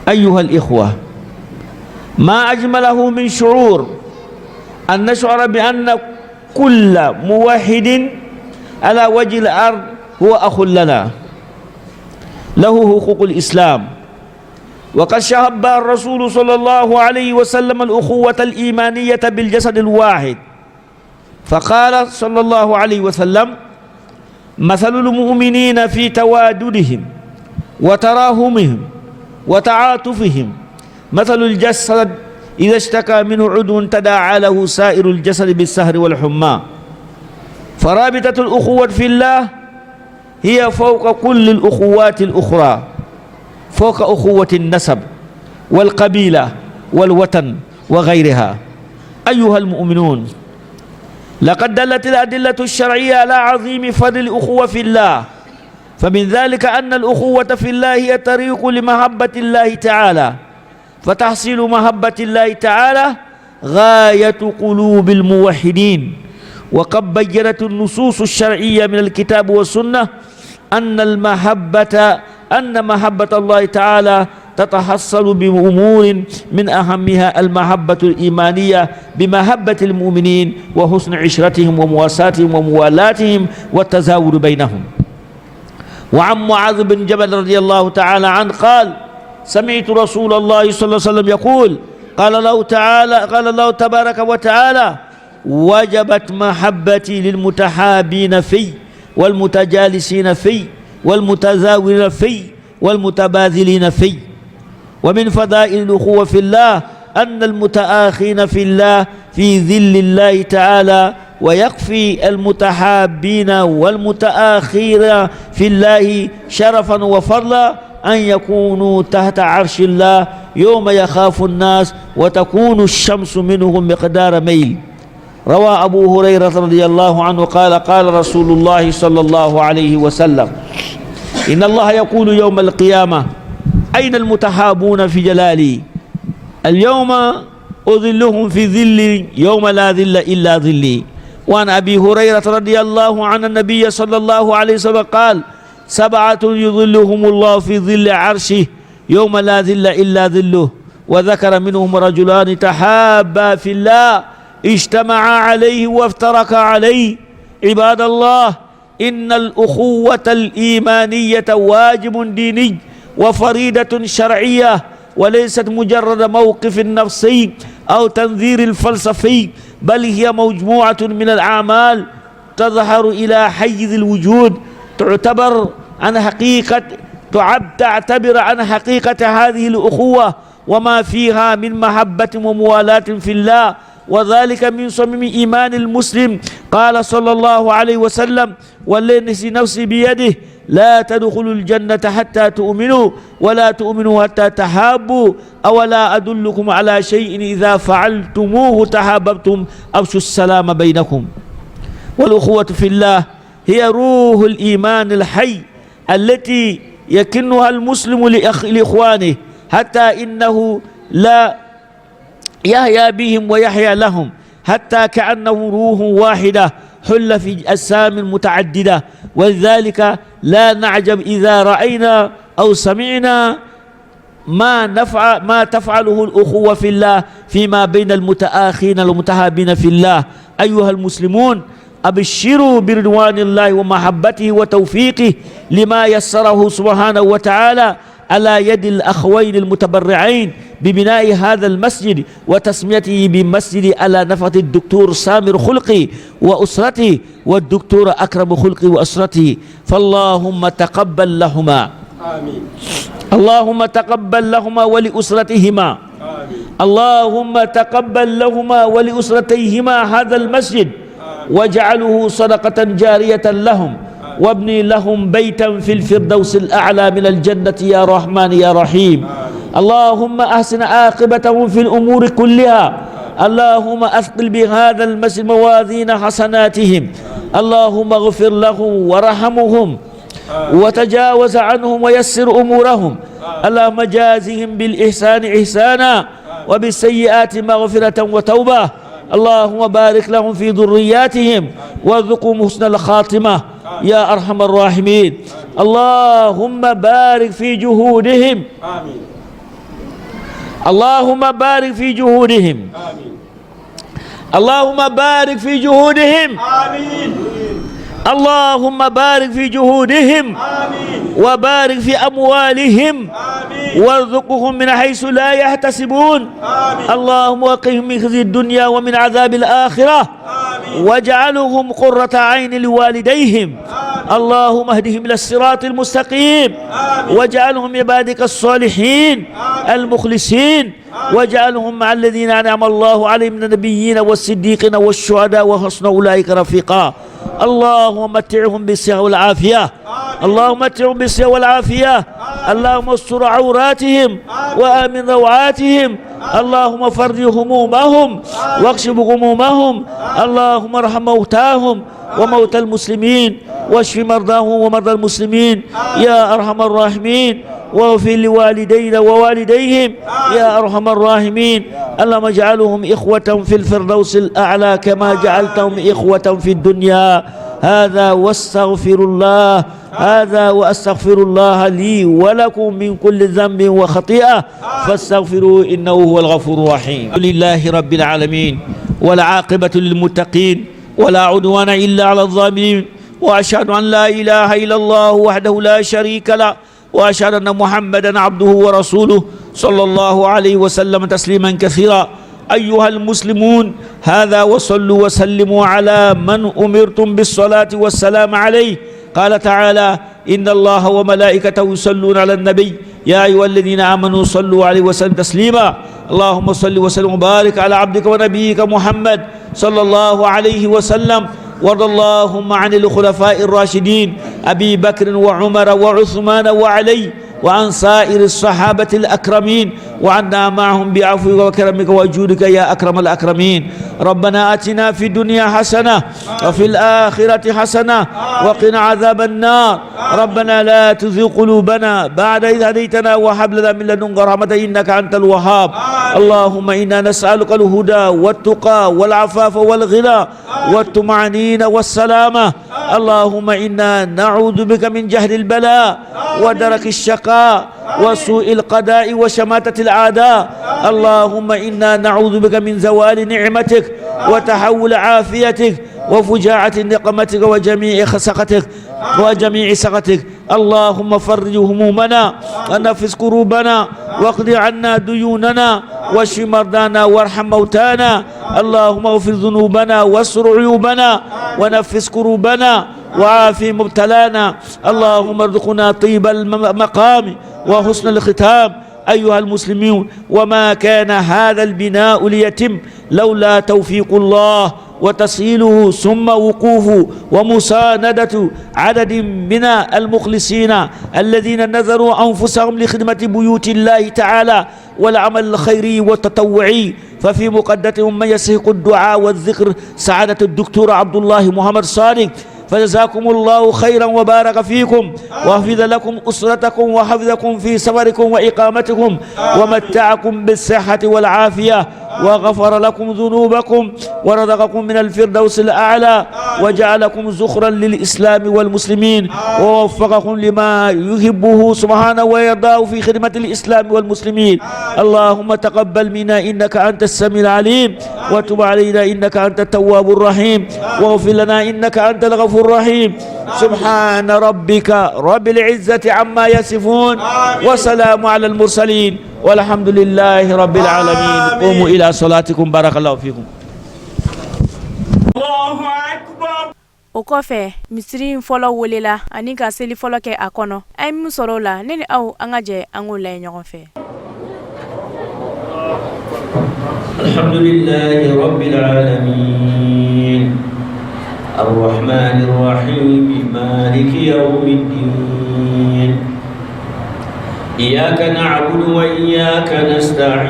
أيها الإخوة، ما أجمله من شعور أن نشعر بأن كل موحد على وجه الأرض هو أخ لنا، له حقوق الإسلام. وقد شبه الرسول صلى الله عليه وسلم الأخوة الإيمانية بالجسد الواحد، فقال صلى الله عليه وسلم: مثل المؤمنين في تواددهم وتراهمهم وتعاطفهم مثل الجسد إذا اشتكى منه عضو تداعى له سائر الجسد بالسهر والحمى. فرابطة الأخوة في الله هي فوق كل الأخوات الأخرى، فوق أخوة النسب والقبيلة والوطن وغيرها. أيها المؤمنون، لقد دلت الأدلة الشرعية على عظيم فضل الأخوة في الله، فمن ذلك أن الأخوة في الله هي طريق لمحبة الله تعالى، فتحصيل محبة الله تعالى غاية قلوب الموحدين. وقد بينت النصوص الشرعية من الكتاب والسنة أن محبة الله تعالى تتحصل بأمور من أهمها المحبة الإيمانية بمحبة المؤمنين وحسن عشرتهم ومواساتهم وموالاتهم والتزاور بينهم. وعن معاذ بن جبل رضي الله تعالى عنه قال: سمعت رسول الله صلى الله عليه وسلم يقول: قال الله تبارك وتعالى: وجبت محبتي للمتحابين في والمتجالسين في والمتزاورين في والمتباذلين في. ومن فضائل الأخوة في الله أن المتآخين في الله في ظل الله تعالى، ويكفي المتحابين والمتآخين في الله شرفا وفضلا أن يكونوا تحت عرش الله يوم يخاف الناس وتكون الشمس منهم مقدار ميل. روى أبو هريرة رضي الله عنه قال: قال رسول الله صلى الله عليه وسلم: إن الله يقول يوم القيامة: أين المتحابون في جلالي؟ اليوم أظلهم في ظلي يوم لا ظل إلا ظلي. وعن أبي هريرة رضي الله عنه النبي صلى الله عليه وسلم قال: سبعة يظلهم الله في ظل عرشه يوم لا ظل إلا ظله. وذكر منهم رجلان تحابا في الله اجتمعا عليه وافترقا عليه. عباد الله، إن الأخوة الإيمانية واجب ديني وفريدة شرعية، وليست مجرد موقف نفسي أو تنظير الفلسفي، بل هي مجموعة من الأعمال تظهر إلى حيز الوجود، تعتبر عن حقيقة تعتبر عن حقيقة هذه الأخوة وما فيها من محبة وموالاة في الله، وذلك من صميم إيمان المسلم. قال صلى الله عليه وسلم: والذي نفسي بيده لا تدخلوا الجنة حتى تؤمنوا ولا تؤمنوا حتى تحابوا، أولا أدلكم على شيء إذا فعلتموه تحاببتم، أفشوا السلام بينكم. والأخوة في الله هي روح الإيمان الحي التي يكنها المسلم لإخوانه، حتى إنه لا يحيا بهم ويحيا لهم، حتى كأنه روح واحدة حل في أجسام متعددة. ولذلك لا نعجب إذا رأينا أو سمعنا ما تفعله الأخوة في الله فيما بين المتآخين المتحابين في الله. أيها المسلمون، أبشروا برضوان الله ومحبته وتوفيقه لما يسره سبحانه وتعالى على يد الأخوين المتبرعين ببناء هذا المسجد وتسميته بمسجد على نفقة الدكتور سامر خلقي وأسرته والدكتور أكرم خلقي وأسرته. فاللهم تقبل لهما، آمين. اللهم تقبل لهما ولأسرتهما، آمين. اللهم تقبل لهما ولأسرتيهما هذا المسجد، واجعله صدقة جارية لهم، وابني لهم بيتا في الفردوس الأعلى من الجنة يا رحمن يا رحيم. اللهم أحسن عاقبتهم في الأمور كلها. اللهم أثقل بهذا المسجد موازين حسناتهم. اللهم اغفر لهم وارحمهم وتجاوز عنهم ويسر أمورهم. اللهم جازهم بالإحسان إحسانا وبالسيئات مغفرة وتوبة. اللهم بارك لهم في ذرياتهم وارزقهم حسن الخاتمة يا أرحم الراحمين. اللهم بارك في جهودهم، آمين. اللهم بارك في جهودهم، آمين. اللهم بارك في جهودهم، آمين. اللهم بارك في جهودهم، آمين. وبارك في أموالهم، آمين. وارزقهم من حيث لا يحتسبون، آمين. اللهم وقهم من خزي الدنيا ومن عذاب الآخرة، آمين. واجعلهم قرة عين لوالديهم، آمين. اللهم اهدهم إلى الصراط المستقيم، آمين. واجعلهم عبادك الصالحين، آمين. المخلصين، آمين. واجعلهم مع الذين أنعم الله عليهم من النبيين والصديقين والشهداء وحسن أولئك رفيقا. اللهم متعهم بالصحة والعافية، آمين. اللهم متعهم بالصحة والعافية، آمين. اللهم استر عوراتهم، آمين. وآمن روعاتهم، آمين. اللهم فرج همومهم، آمين. واكشف غمومهم، آمين. اللهم ارحم موتاهم آمين. وموتى المسلمين، واشف مرضاهم ومرضى المسلمين، آمين. يا أرحم الراحمين، واغفر لوالدينا ووالديهم، آمين. يا أرحم الراحمين. اللهم اجعلهم إخوة في الفردوس الأعلى كما جعلتهم إخوة في الدنيا. هذا واستغفر الله، هذا وأستغفر الله لي ولكم من كل ذنب وخطيئة فاستغفروه إنه هو الغفور الرحيم. لله رب العالمين، والعاقبة للمتقين، ولا عدوان إلا على الظالمين، وأشهد أن لا إله إلا الله وحده لا شريك له، وأشهد أن محمدا عبده ورسوله صلى الله عليه وسلم تسليما كثيرا. أيها المسلمون، هذا وصلوا وسلموا على من أمرتم بالصلاة والسلام عليه. قال تعالى: إن الله وملائكته يصلون على النبي يا أيها الذين آمنوا صلوا عليه وسلم تسليما. اللهم صل وسلم وبارك على عبدك ونبيك محمد صلى الله عليه وسلم، وارض اللهم عن الخلفاء الراشدين أبي بكر وعمر وعثمان وعلي، وعن سائر الصحابة الأكرمين، وعنا معهم بعفوك وكرمك وجودك يا أكرم الأكرمين. ربنا آتنا في الدنيا حسنة وفي الآخرة حسنة وقنا عذاب النار. ربنا لا تزغ قلوبنا بعد إذ هديتنا وهب لنا من لدنك رحمة إنك أنت الوهاب. اللهم إنا نسألك الهدى والتقى والعفاف والغنى والطمأنينة والسلامة. اللهم إنا نعوذ بك من جهل البلاء ودرك الشقاء وسوء القضاء وشماتة الأعداء. اللهم إنا نعوذ بك من زوال نعمتك وتحول عافيتك وفجاعة نقمتك وجميع سخطك وجميع سخطك. اللهم فرج همومنا ونفس كروبنا واقض عنا ديوننا واشف مرضانا وارحم موتانا. اللهم اغفر ذنوبنا واستر عيوبنا ونفس كروبنا وعافي مبتلانا. اللهم ارزقنا طيب المقام وحسن الختام. أيها المسلمون، وما كان هذا البناء ليتم لولا توفيق الله وتسهيله ثم وقوفه ومساندة عدد من المخلصين الذين نذروا أنفسهم لخدمة بيوت الله تعالى والعمل الخيري والتطوعي. ففي مقدتهم من يستحق الدعاء والذكر سعادة الدكتور عبد الله محمد صادق. فجزاكم الله خيرا وبارك فيكم وحفظ لكم أسرتكم وحفظكم في سفركم وإقامتكم ومتعكم بالصحة والعافية وغفر لكم ذنوبكم ورزقكم من الفردوس الأعلى وجعلكم زخرا للإسلام والمسلمين ووفقكم لما يحبه سبحانه ويرضاه في خدمة الإسلام والمسلمين. اللهم تقبل منا إنك أنت السميع العليم، وتب علينا إنك أنت التواب الرحيم، واغفر لنا إنك أنت الغفور الرحيم. سبحان ربك رب العزة عما يصفون وسلام على المرسلين والحمد لله رب العالمين. قوموا إلى صلاتكم بارك الله فيكم. O kɔfɛ, misiri in fɔlɔ welela ani ka seli fɔlɔ kɛ a kɔnɔ. An ye min sɔrɔ o la, ne ni aw, an ka jɛ an k'o lajɛ ɲɔgɔn fɛ. الحمد لله رب العالمين الرحمن الرحيم مالك يوم الدين إياك نعبد وإياك نستعين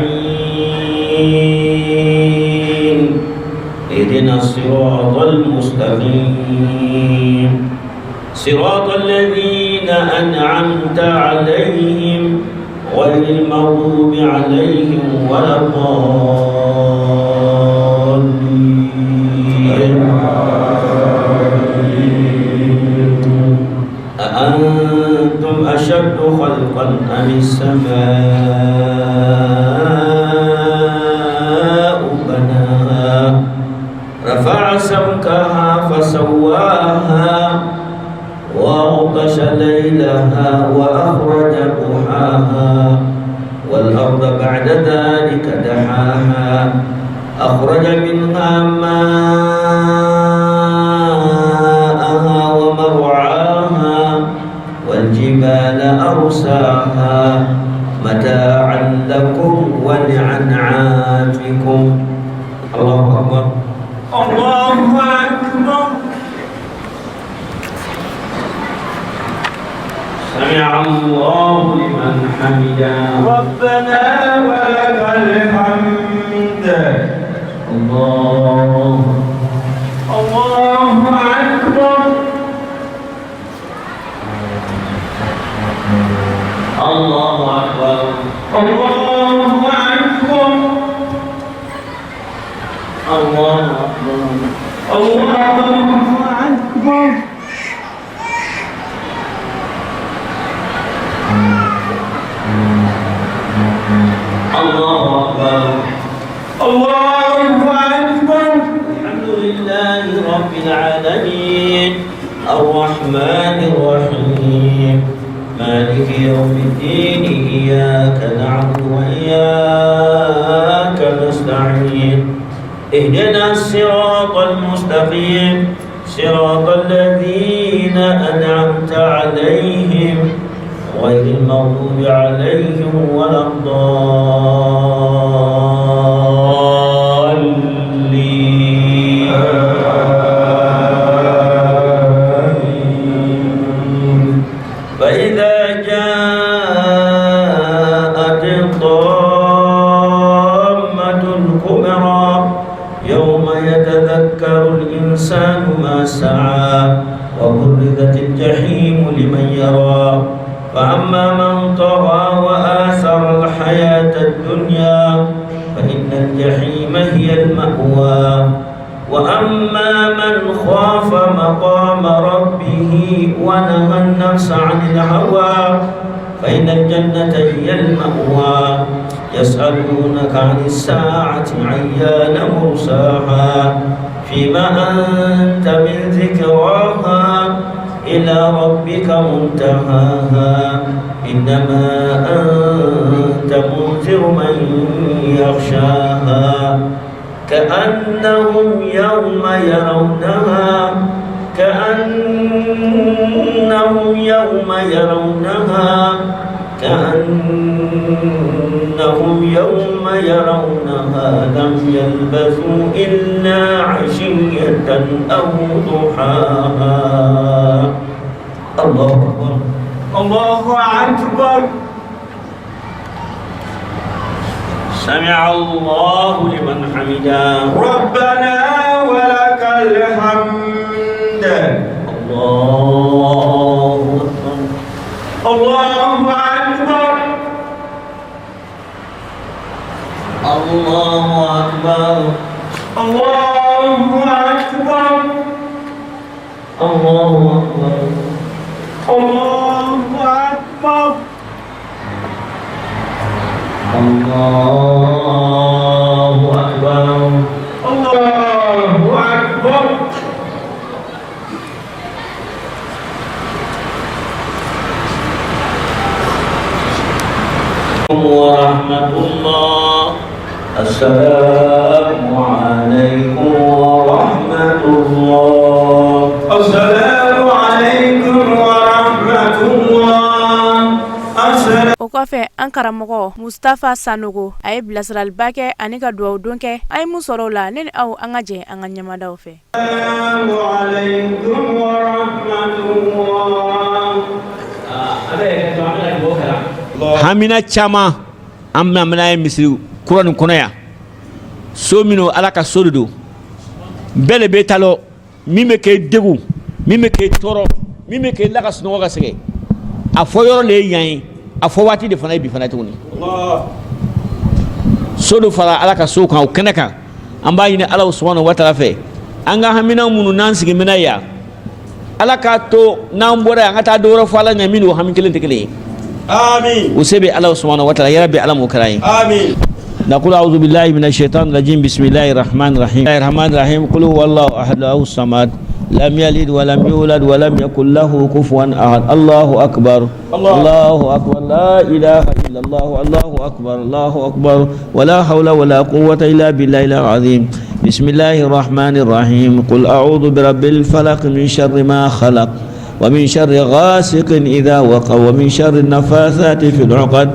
اهدنا الصراط المستقيم صراط الذين أنعمت عليهم غير المغضوب عليهم ولا الضالين. أأنتم أشد خلقا أم السماء بناها رفع سمكها فسواها وأغطش ليلها وأخرج ضحاها والأرض بعد ذلك دحاها أخرج منها ماءها ومرعاها والجبال أرساها متاعا لكم ولأنعامكم. الله أكبر. الله أكبر. سمع الله لمن حمده. ربنا ولك الحمد. الله الله أكبر. الله أكبر. الله أكبر. الله أكبر. الله أكبر. الله أكبر. الله أكبر. الحمد لله رب العالمين الرحمن الرحيم مالك يوم الدين إياك نعبد وإياك نستعين اهدنا الصراط المستقيم صراط الذين أنعمت عليهم غير المغضوب عليهم ولا الضالين. فإذا جاءت الطامة الكبرى يوم يتذكر الإنسان ما سعى وبرزت الجحيم لمن يرى. فأما من طغى وآثر الحياة الدنيا فإن الجحيم هي المأوى. وأما من خاف مقام ربه ونهى النفس عن الهوى فإن الجنة هي المأوى. يسألونك عن الساعة أيان مرساها فيما أنت من ذكراها إلى ربك منتهاها إنما أنت منذر من يخشاها كأنهم يوم يرونها كأنهم يوم يرونها كأنهم يوم يرونها لم يلبثوا إلا عشية أو ضحاها. الله أكبر. الله أكبر. سمع الله لمن حمده. ربنا ولك الحمد. الله أكبر. الله أكبر. الله أكبر. الله أكبر. الله أكبر. الله أكبر. الله أكبر. الله أكبر. ورحمة الله. السلام عليكم ورحمة الله. السلام عليكم ورحمة الله. O kɔfɛ, an karamɔgɔ Mustafa Sanogo, a ye bilasiraliba kɛ ani ka dugawu don kɛ. An ye mun sɔrɔ o la? Ne ni aw, an ka jɛ an ka ɲɛmadaw fɛ. السلام عليكم ورحمة الله. Hamina caman an bɛna ye misiri kura nin kɔnɔ yan, so minnu, Ala ka so de don. Bɛɛ de bɛ taa lɔ min bɛ k'e degun, min bɛ k'e tɔɔrɔ, min bɛ k'e la ka sunɔgɔ ka sɛgɛn, a fɔ yɔrɔ de ye yan ye, a fɔ waati de fana ye bi fana tuguni. So dɔ fara Ala ka so kan, o kɛnɛ kan, an b'a ɲini Ala subhanahu wa taala fɛ, an ka hamina minnu n'an sigi bɛna yan, Ala k'a to n'an bɔra yan, an ka taa dɔ wɛrɛ fɔ Ala ɲɛ min n'o hami kelen tɛ kelen ye. آمين. O se bɛ Ala subhanahu wa taala yɛrɛ bɛ Ala m'o kɛra ye. آمين. نقول أعوذ بالله من الشيطان الرجيم. بسم الله الرحمن الرحيم. الرحمن الرحيم. قل هو الله أحد، الله الصمد، لم يلد ولم يولد ولم يكن له كفوا أحد. الله أكبر. الله أكبر. لا إله إلا الله. الله أكبر. الله أكبر. ولا حول ولا قوة إلا بالله العظيم. بسم الله الرحمن الرحيم. قل أعوذ برب الفلق، من شر ما خلق، ومن شر غاسق إذا وقب، ومن شر النفاثات في العقد،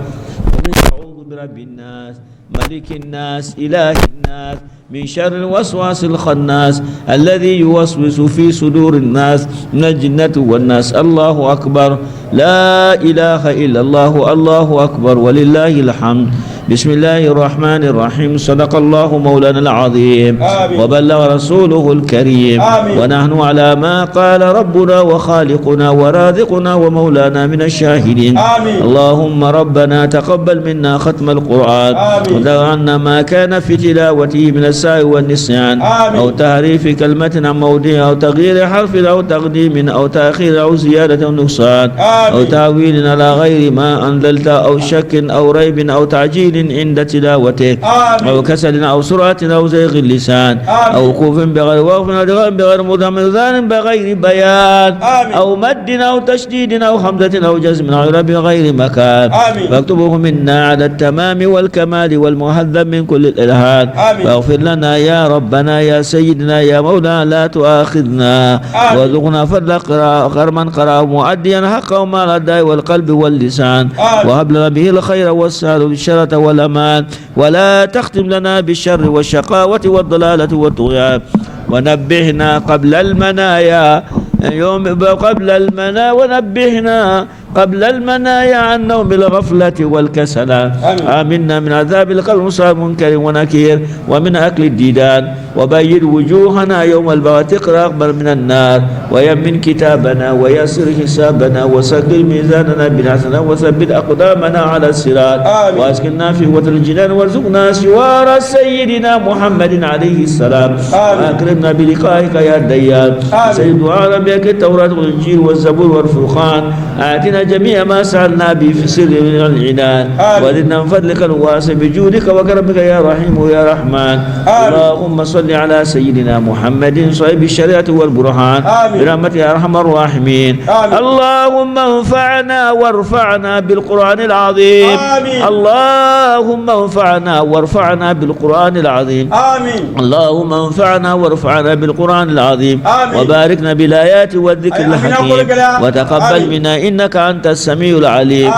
ومن أعوذ برب الناس، ملك الناس، إله الناس، من شر الوسواس الخناس، الذي يوسوس في صدور الناس، من الجنة والناس. الله أكبر. لا إله إلا الله. الله أكبر. ولله الحمد. بسم الله الرحمن الرحيم. صدق الله مولانا العظيم. آمين. وبلغ رسوله الكريم. آمين. ونحن على ما قال ربنا وخالقنا ورازقنا ومولانا من الشاهدين. آمين. اللهم ربنا تقبل منا ختم القرآن. آمين. ودع عنا ما كان في تلاوته من السهو والنسيان. آمين. أو تحريف كلمة عن موضعها، أو تغيير حرف، أو تقديم أو تأخير، أو زيادة أو نقصان. آمين. أو تأويل على غير ما أنزلت، أو شك أو ريب، أو تعجيل عند تلاوته. آمين. أو كسل أو سرعة أو زيغ اللسان. آمين. أو وقوف بغير وقف، أو إدغام بغير مدغم، أو بغير بيان. آمين. أو مد أو تشديد أو همزة أو جزم أو إعراب بغير مكان. آمين. فاكتبه منا على التمام والكمال والمهذب من كل الإلحاد. آمين. واغفر لنا يا ربنا، يا سيدنا، يا مولانا، لا تؤاخذنا. آمين. وارزقنا فضل قراءة من قرأ مؤديا حقه مع الأداء والقلب واللسان. آمين. وهب لنا به الخير والسعادة والشرة والأمان، ولا تختم لنا بالشر والشقاوة والضلالة والطغيان. ونبهنا قبل المنايا يوم قبل المنا ونبهنا قبل المنايا عن نوم الغفلة والكسل. آمنا من عذاب القبر مصاب منكر ونكير، ومن أكل الديدان، وبيض وجوهنا يوم البعث، اقرأ أكبر من النار، ويمن كتابنا، ويسر حسابنا، وسقل ميزاننا بالحسنة، وثبت أقدامنا على الصراط. آمين. وأسكننا في وطن الجنان، وارزقنا سوار سيدنا محمد عليه السلام. آمين. وأكرمنا بلقائك يا ديان. آمين. سيد العالم، بك التوراة والإنجيل والزبور والفرقان. آتنا جميع ما سألنا به في سر العنان وزدنا من فضلك الواسع بجودك وكرمك يا رحيم يا رحمن اللهم صل على سيدنا محمد صاحب الشريعة والبرهان برحمتك يا أرحم الراحمين اللهم انفعنا وارفعنا بالقرآن العظيم اللهم انفعنا وارفعنا بالقرآن العظيم آمين اللهم انفعنا وارفعنا بالقرآن العظيم وباركنا بالآيات والذكر الحكيم وتقبل منا إنك أنت السميع العليم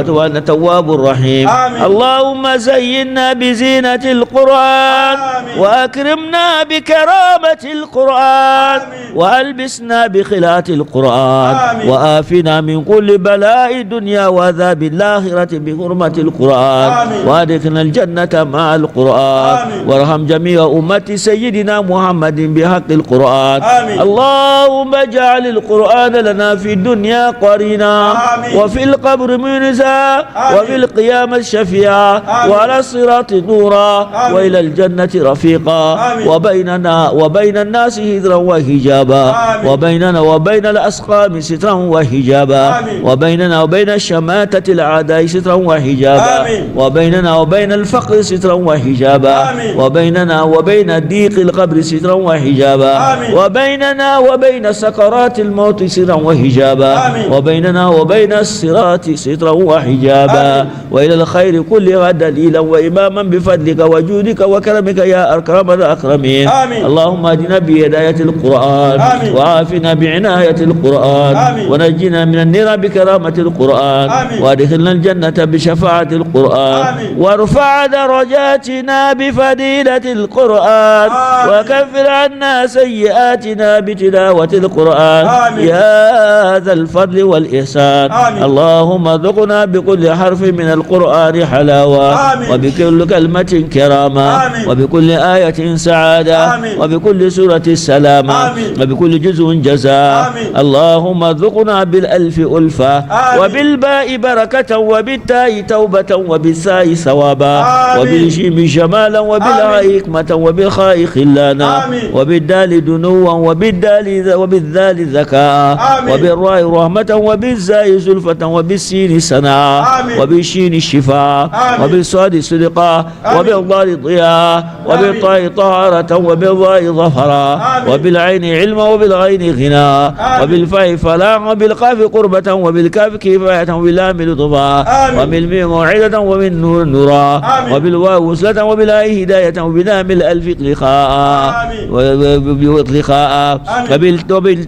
وأنت التواب الرحيم اللهم زينا بزينة القرآن وأكرمنا بكرامة القرآن وألبسنا بخلاة القرآن وآفنا من كل بلاء الدنيا وعذاب الآخرة بحرمة القرآن وأدخلنا الجنة مع القرآن وارحم جميع أمة سيدنا محمد بحق القرآن اللهم اجعل القرآن لنا في الدنيا قرينا وفي القبر منزا وفي القيامة شفيعا وعلى الصراط نورا وإلى الجنة رفيقا وبيننا وبين الناس هدرا وحجابا وبيننا وبين الأسقام سترا وحجابا وبيننا وبين الشماتة الأعداء سترا وحجابا وبيننا وبين الفقر سترا وحجابا وبيننا وبين ضيق القبر سترا وحجابا وبيننا وبين سكرات الموت سترا وحجابا وبيننا وبين الصراط سترا وحجابا وإلى الخير كلها دليلا وإماما بفضلك وجودك وكرمك يا أكرم الأكرمين اللهم اهدنا بهداية القرآن وعافنا بعناية القرآن ونجنا من النار بكرامة القرآن وادخلنا الجنة بشفاعة القرآن وارفع درجاتنا بفضيلة القرآن وكفر عنا سيئاتنا بتلاوة القرآن يا ذا الفضل والإحسان اللهم ذقنا بكل حرف من القرآن حلاوة وبكل كلمة كرامة وبكل آية سعادة وبكل سورة السلامة وبكل جزء جزاء اللهم ذقنا بالألف ألفة وبالباء بركة وبالتاء توبة وبالثاء ثوابا وبالجيم جمالا وبالعاء حكمة وبالخاء خلانا وبالدال دنوا وبالدال وبالذال ذكاء وبالراء رحمة وبالزاء زلفة وبالسين سنا وبالشين شفاء وبالصاد صدقا وبالضاد ضياء وبالطاء طهارة وبالظاء ظفرا وبالعين علما وبالغين غنى وبالفاء فلاحا وبالقاف قربة وبالكاف كفاية وباللام لطفا وبالميم موعظة وبالنون نورا وبالواو وصلة وبالهاء هداية وبلام الألف لقاء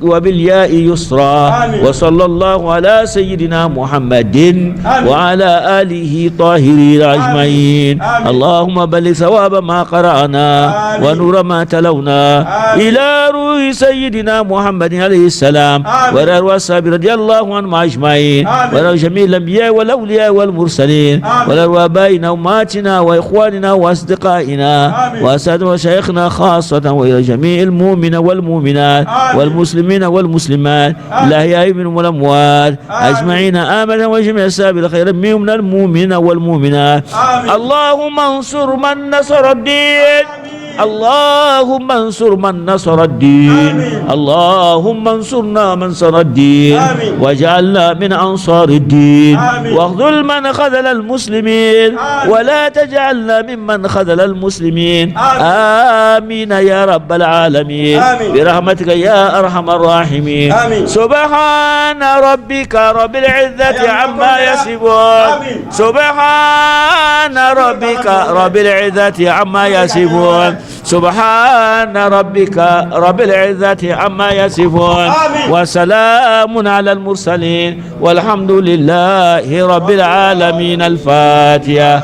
وبالياء يسرا وصلى الله على سيدنا محمد وعلى آله طاهرين أجمعين اللهم بلغ ثواب ما قرأنا ونور ما تلونا إلى روح سيدنا محمد عليه السلام وإلى أرواح الصحابة رضي الله عنهم أجمعين وإلى جميع الأنبياء والأولياء والمرسلين وإلى أرواح آبائنا وأمهاتنا وإخواننا وأصدقائنا وأساتذتنا وشيخنا خاصة وإلى جميع المؤمنين والمؤمنات والمسلمين والمسلمات الأحياء منهم والأموات أجمعين آمنا وجميع السابق الخير منهم المؤمنين والمؤمنات اللهم انصر من نصر الدين اللهم انصر من نصر الدين اللهم انصرنا من نصر الدين واجعلنا من أنصار الدين واخذل من خذل المسلمين ولا تجعلنا ممن خذل المسلمين آمين يا رب العالمين برحمتك يا أرحم الراحمين سبحان ربك رب العزة عما يصفون سبحان ربك رب العزة عما يصفون سبحان ربك رب العزة عما يصفون وسلام على المرسلين والحمد لله رب العالمين الفاتحة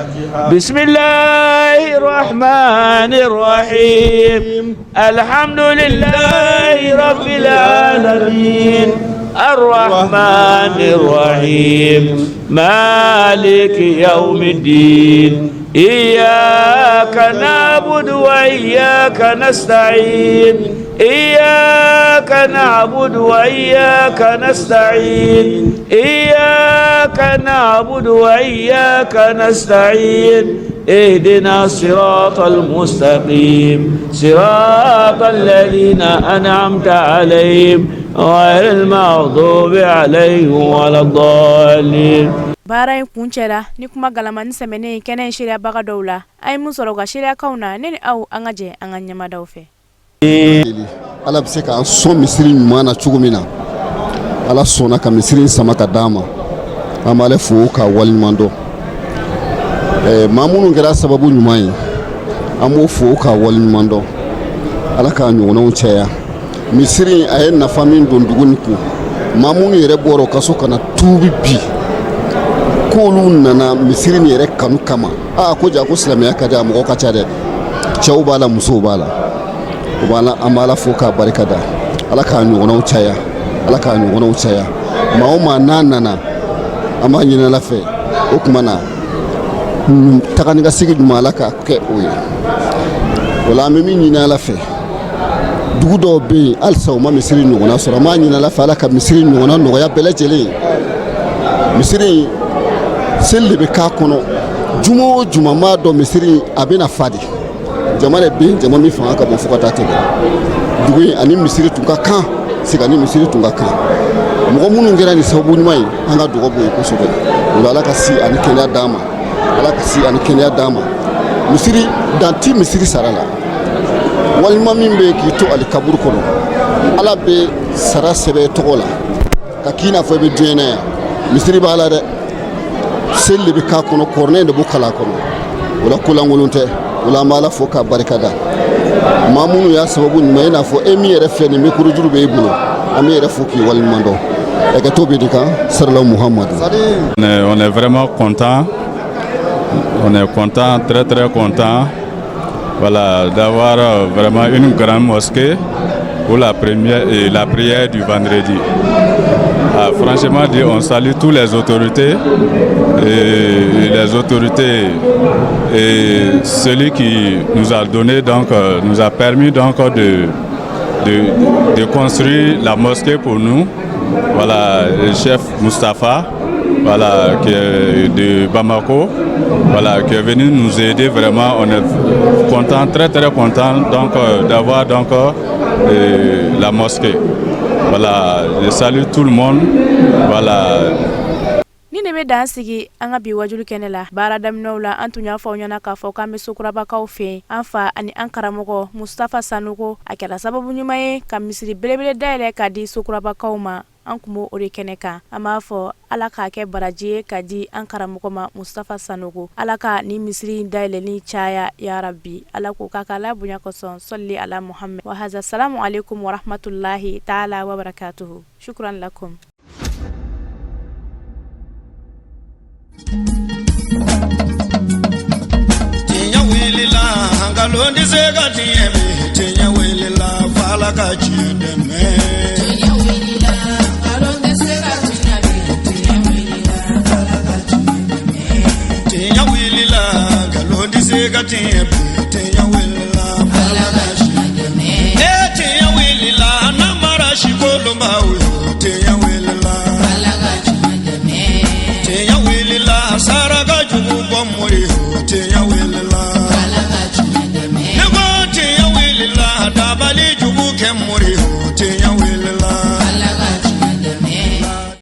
بسم الله الرحمن الرحيم الحمد لله رب العالمين الرحمن الرحيم مالك يوم الدين إياك نعبد وإياك نستعين إياك نعبد وإياك نستعين إياك نعبد وإياك نستعين اهدنا الصراط المستقيم صراط الذين أنعمت عليهم غير المغضوب عليهم ولا الضالين. Baara in kuncɛra ni kuma galamani sɛmɛnen ye kɛnɛ in seereyabaga dɔw la. An ye mun sɔrɔ u ka seereyakanw na, ne ni aw, an ka jɛ an ka ɲɛmadaw fɛ. Ala bɛ se k'an sɔn misiri ɲuman na cogo min na, Ala sɔnna ka misiri sama ka d'an ma, an b'ale fo k'a waleɲuman dɔn. Maa minnu kɛra sababu ɲuman ye, an b'o fo k'a waleɲuman dɔn. Ala k'a ɲɔgɔnnaw caya. Misiri a ye nafa min don dugu nin kun, maa minnu yɛrɛ bɔra u ka so ka na tuubi bi, k'olu nana misiri nin yɛrɛ kanu kama. Aa, ko ja ko silamɛya ka di, a mɔgɔ ka ca dɛ, cɛw b'a la, musow b'a la, o b'a la. An b'Ala fo k'a barika da. Ala k'a ɲɔgɔnnaw caya, Ala k'a ɲɔgɔnnaw caya. Maa o maa n'a nana, an b'a ɲini Ala fɛ, o tuma na taga ni ka segin ɲuman, Ala k'a kɛ o ye. O la, an bɛ min ɲini Ala fɛ, dugu dɔw bɛ yen halisa u ma misiri ɲɔgɔnna sɔrɔ, an b'a ɲini Ala fɛ, Ala ka misiri ɲɔgɔnna nɔgɔya bɛɛ lajɛlen ye. Misiri in, seli de bɛ k'a kɔnɔ juma o juma. N b'a dɔn misiri in a bɛna fa de, jama de bɛ yen, jama min fanga ka bon fo ka taa tɛmɛ. Dugu in ani misiri tun ka kan, sigi ni misiri tun ka kan. Mɔgɔ minnu kɛra nin sababu ɲuman ye, an ka dugawu b'o ye kosɛbɛ. O la, Ala ka si ani kɛnɛya d'an ma, Ala ka si ani kɛnɛya d'an ma. Misiri dan ti misiri sara la, walima min bɛ k'i to ali kaburu kɔnɔ, Ala bɛ sara sɛbɛn tɔgɔ la ka k'i n'a fɔ i bɛ diɲɛ na yan. Misiri b'a la dɛ, seli de bɛ k'a kɔnɔ, kuranɛ de b'o kalan a kɔnɔ. O la, kolankolon tɛ. O la, an b'Ala fo k'a barika da. Maa minnu y'a sababu ɲuman, i n'a fɔ e min yɛrɛ filɛ nin mikurujuru bɛ e bolo, an bɛ yɛrɛ fo k'i waleɲuman dɔn. Ɛkɛto bɛ nin kan sarala Muhamadu. On est vraiment content. On est content, très très content, voilà, d'avoir vraiment une grande mosquée pour la première et la prière du vendredi. Ah, franchement dit, on salue toutes les autorités et les autorités et celui qui nous a donné donc nous a permis donc de construire la mosquée pour nous. Voilà, le chef Mustapha, voilà, qui est de Bamako, voilà, qui est venu nous aider vraiment. On est content, très très content donc d'avoir donc la mosquée. Voilà, je salue tout le monde. Voilà. Ni ne bɛ dan sigi an ka bi wajulu kɛnɛ la. Baara daminɛw la, an tun y'a fɔ aw ɲɛna k'a fɔ k'an bɛ Sokurabakaw fɛ yen. An fa ani an karamɔgɔ Mustafa Sanogo, a kɛra sababu ɲuman ye ka misiri belebele dayɛlɛ k'a di Sokurabakaw ma. An tun b'o o de kɛnɛ kan. An b'a fɔ Ala k'a kɛ baraji ye ka di an karamɔgɔ ma Mustafa Sanogo. Ala ka ni misiri in dayɛlɛli caya, yarabi. Ala k'o k'a ka Ala bonya kosɔn. Sɔli ala Muhamad wa haza. Salamu aleykum warahmatulahi taala wa barakatuhu. Shukran lakum. Tiɲɛ wulila, nkalon tɛ se ka tiɲɛ bi. Tiɲɛ wulila, f'Ala ka tiɲɛ dɛmɛ. Tiɲɛ wulila, nkalon tɛ se ka tiɲɛ bi. Tiɲɛ wulila, f'Ala ka tiɲɛ dɛmɛ. Tiɲɛ wulila, nkalon tɛ se ka tiɲɛ bi.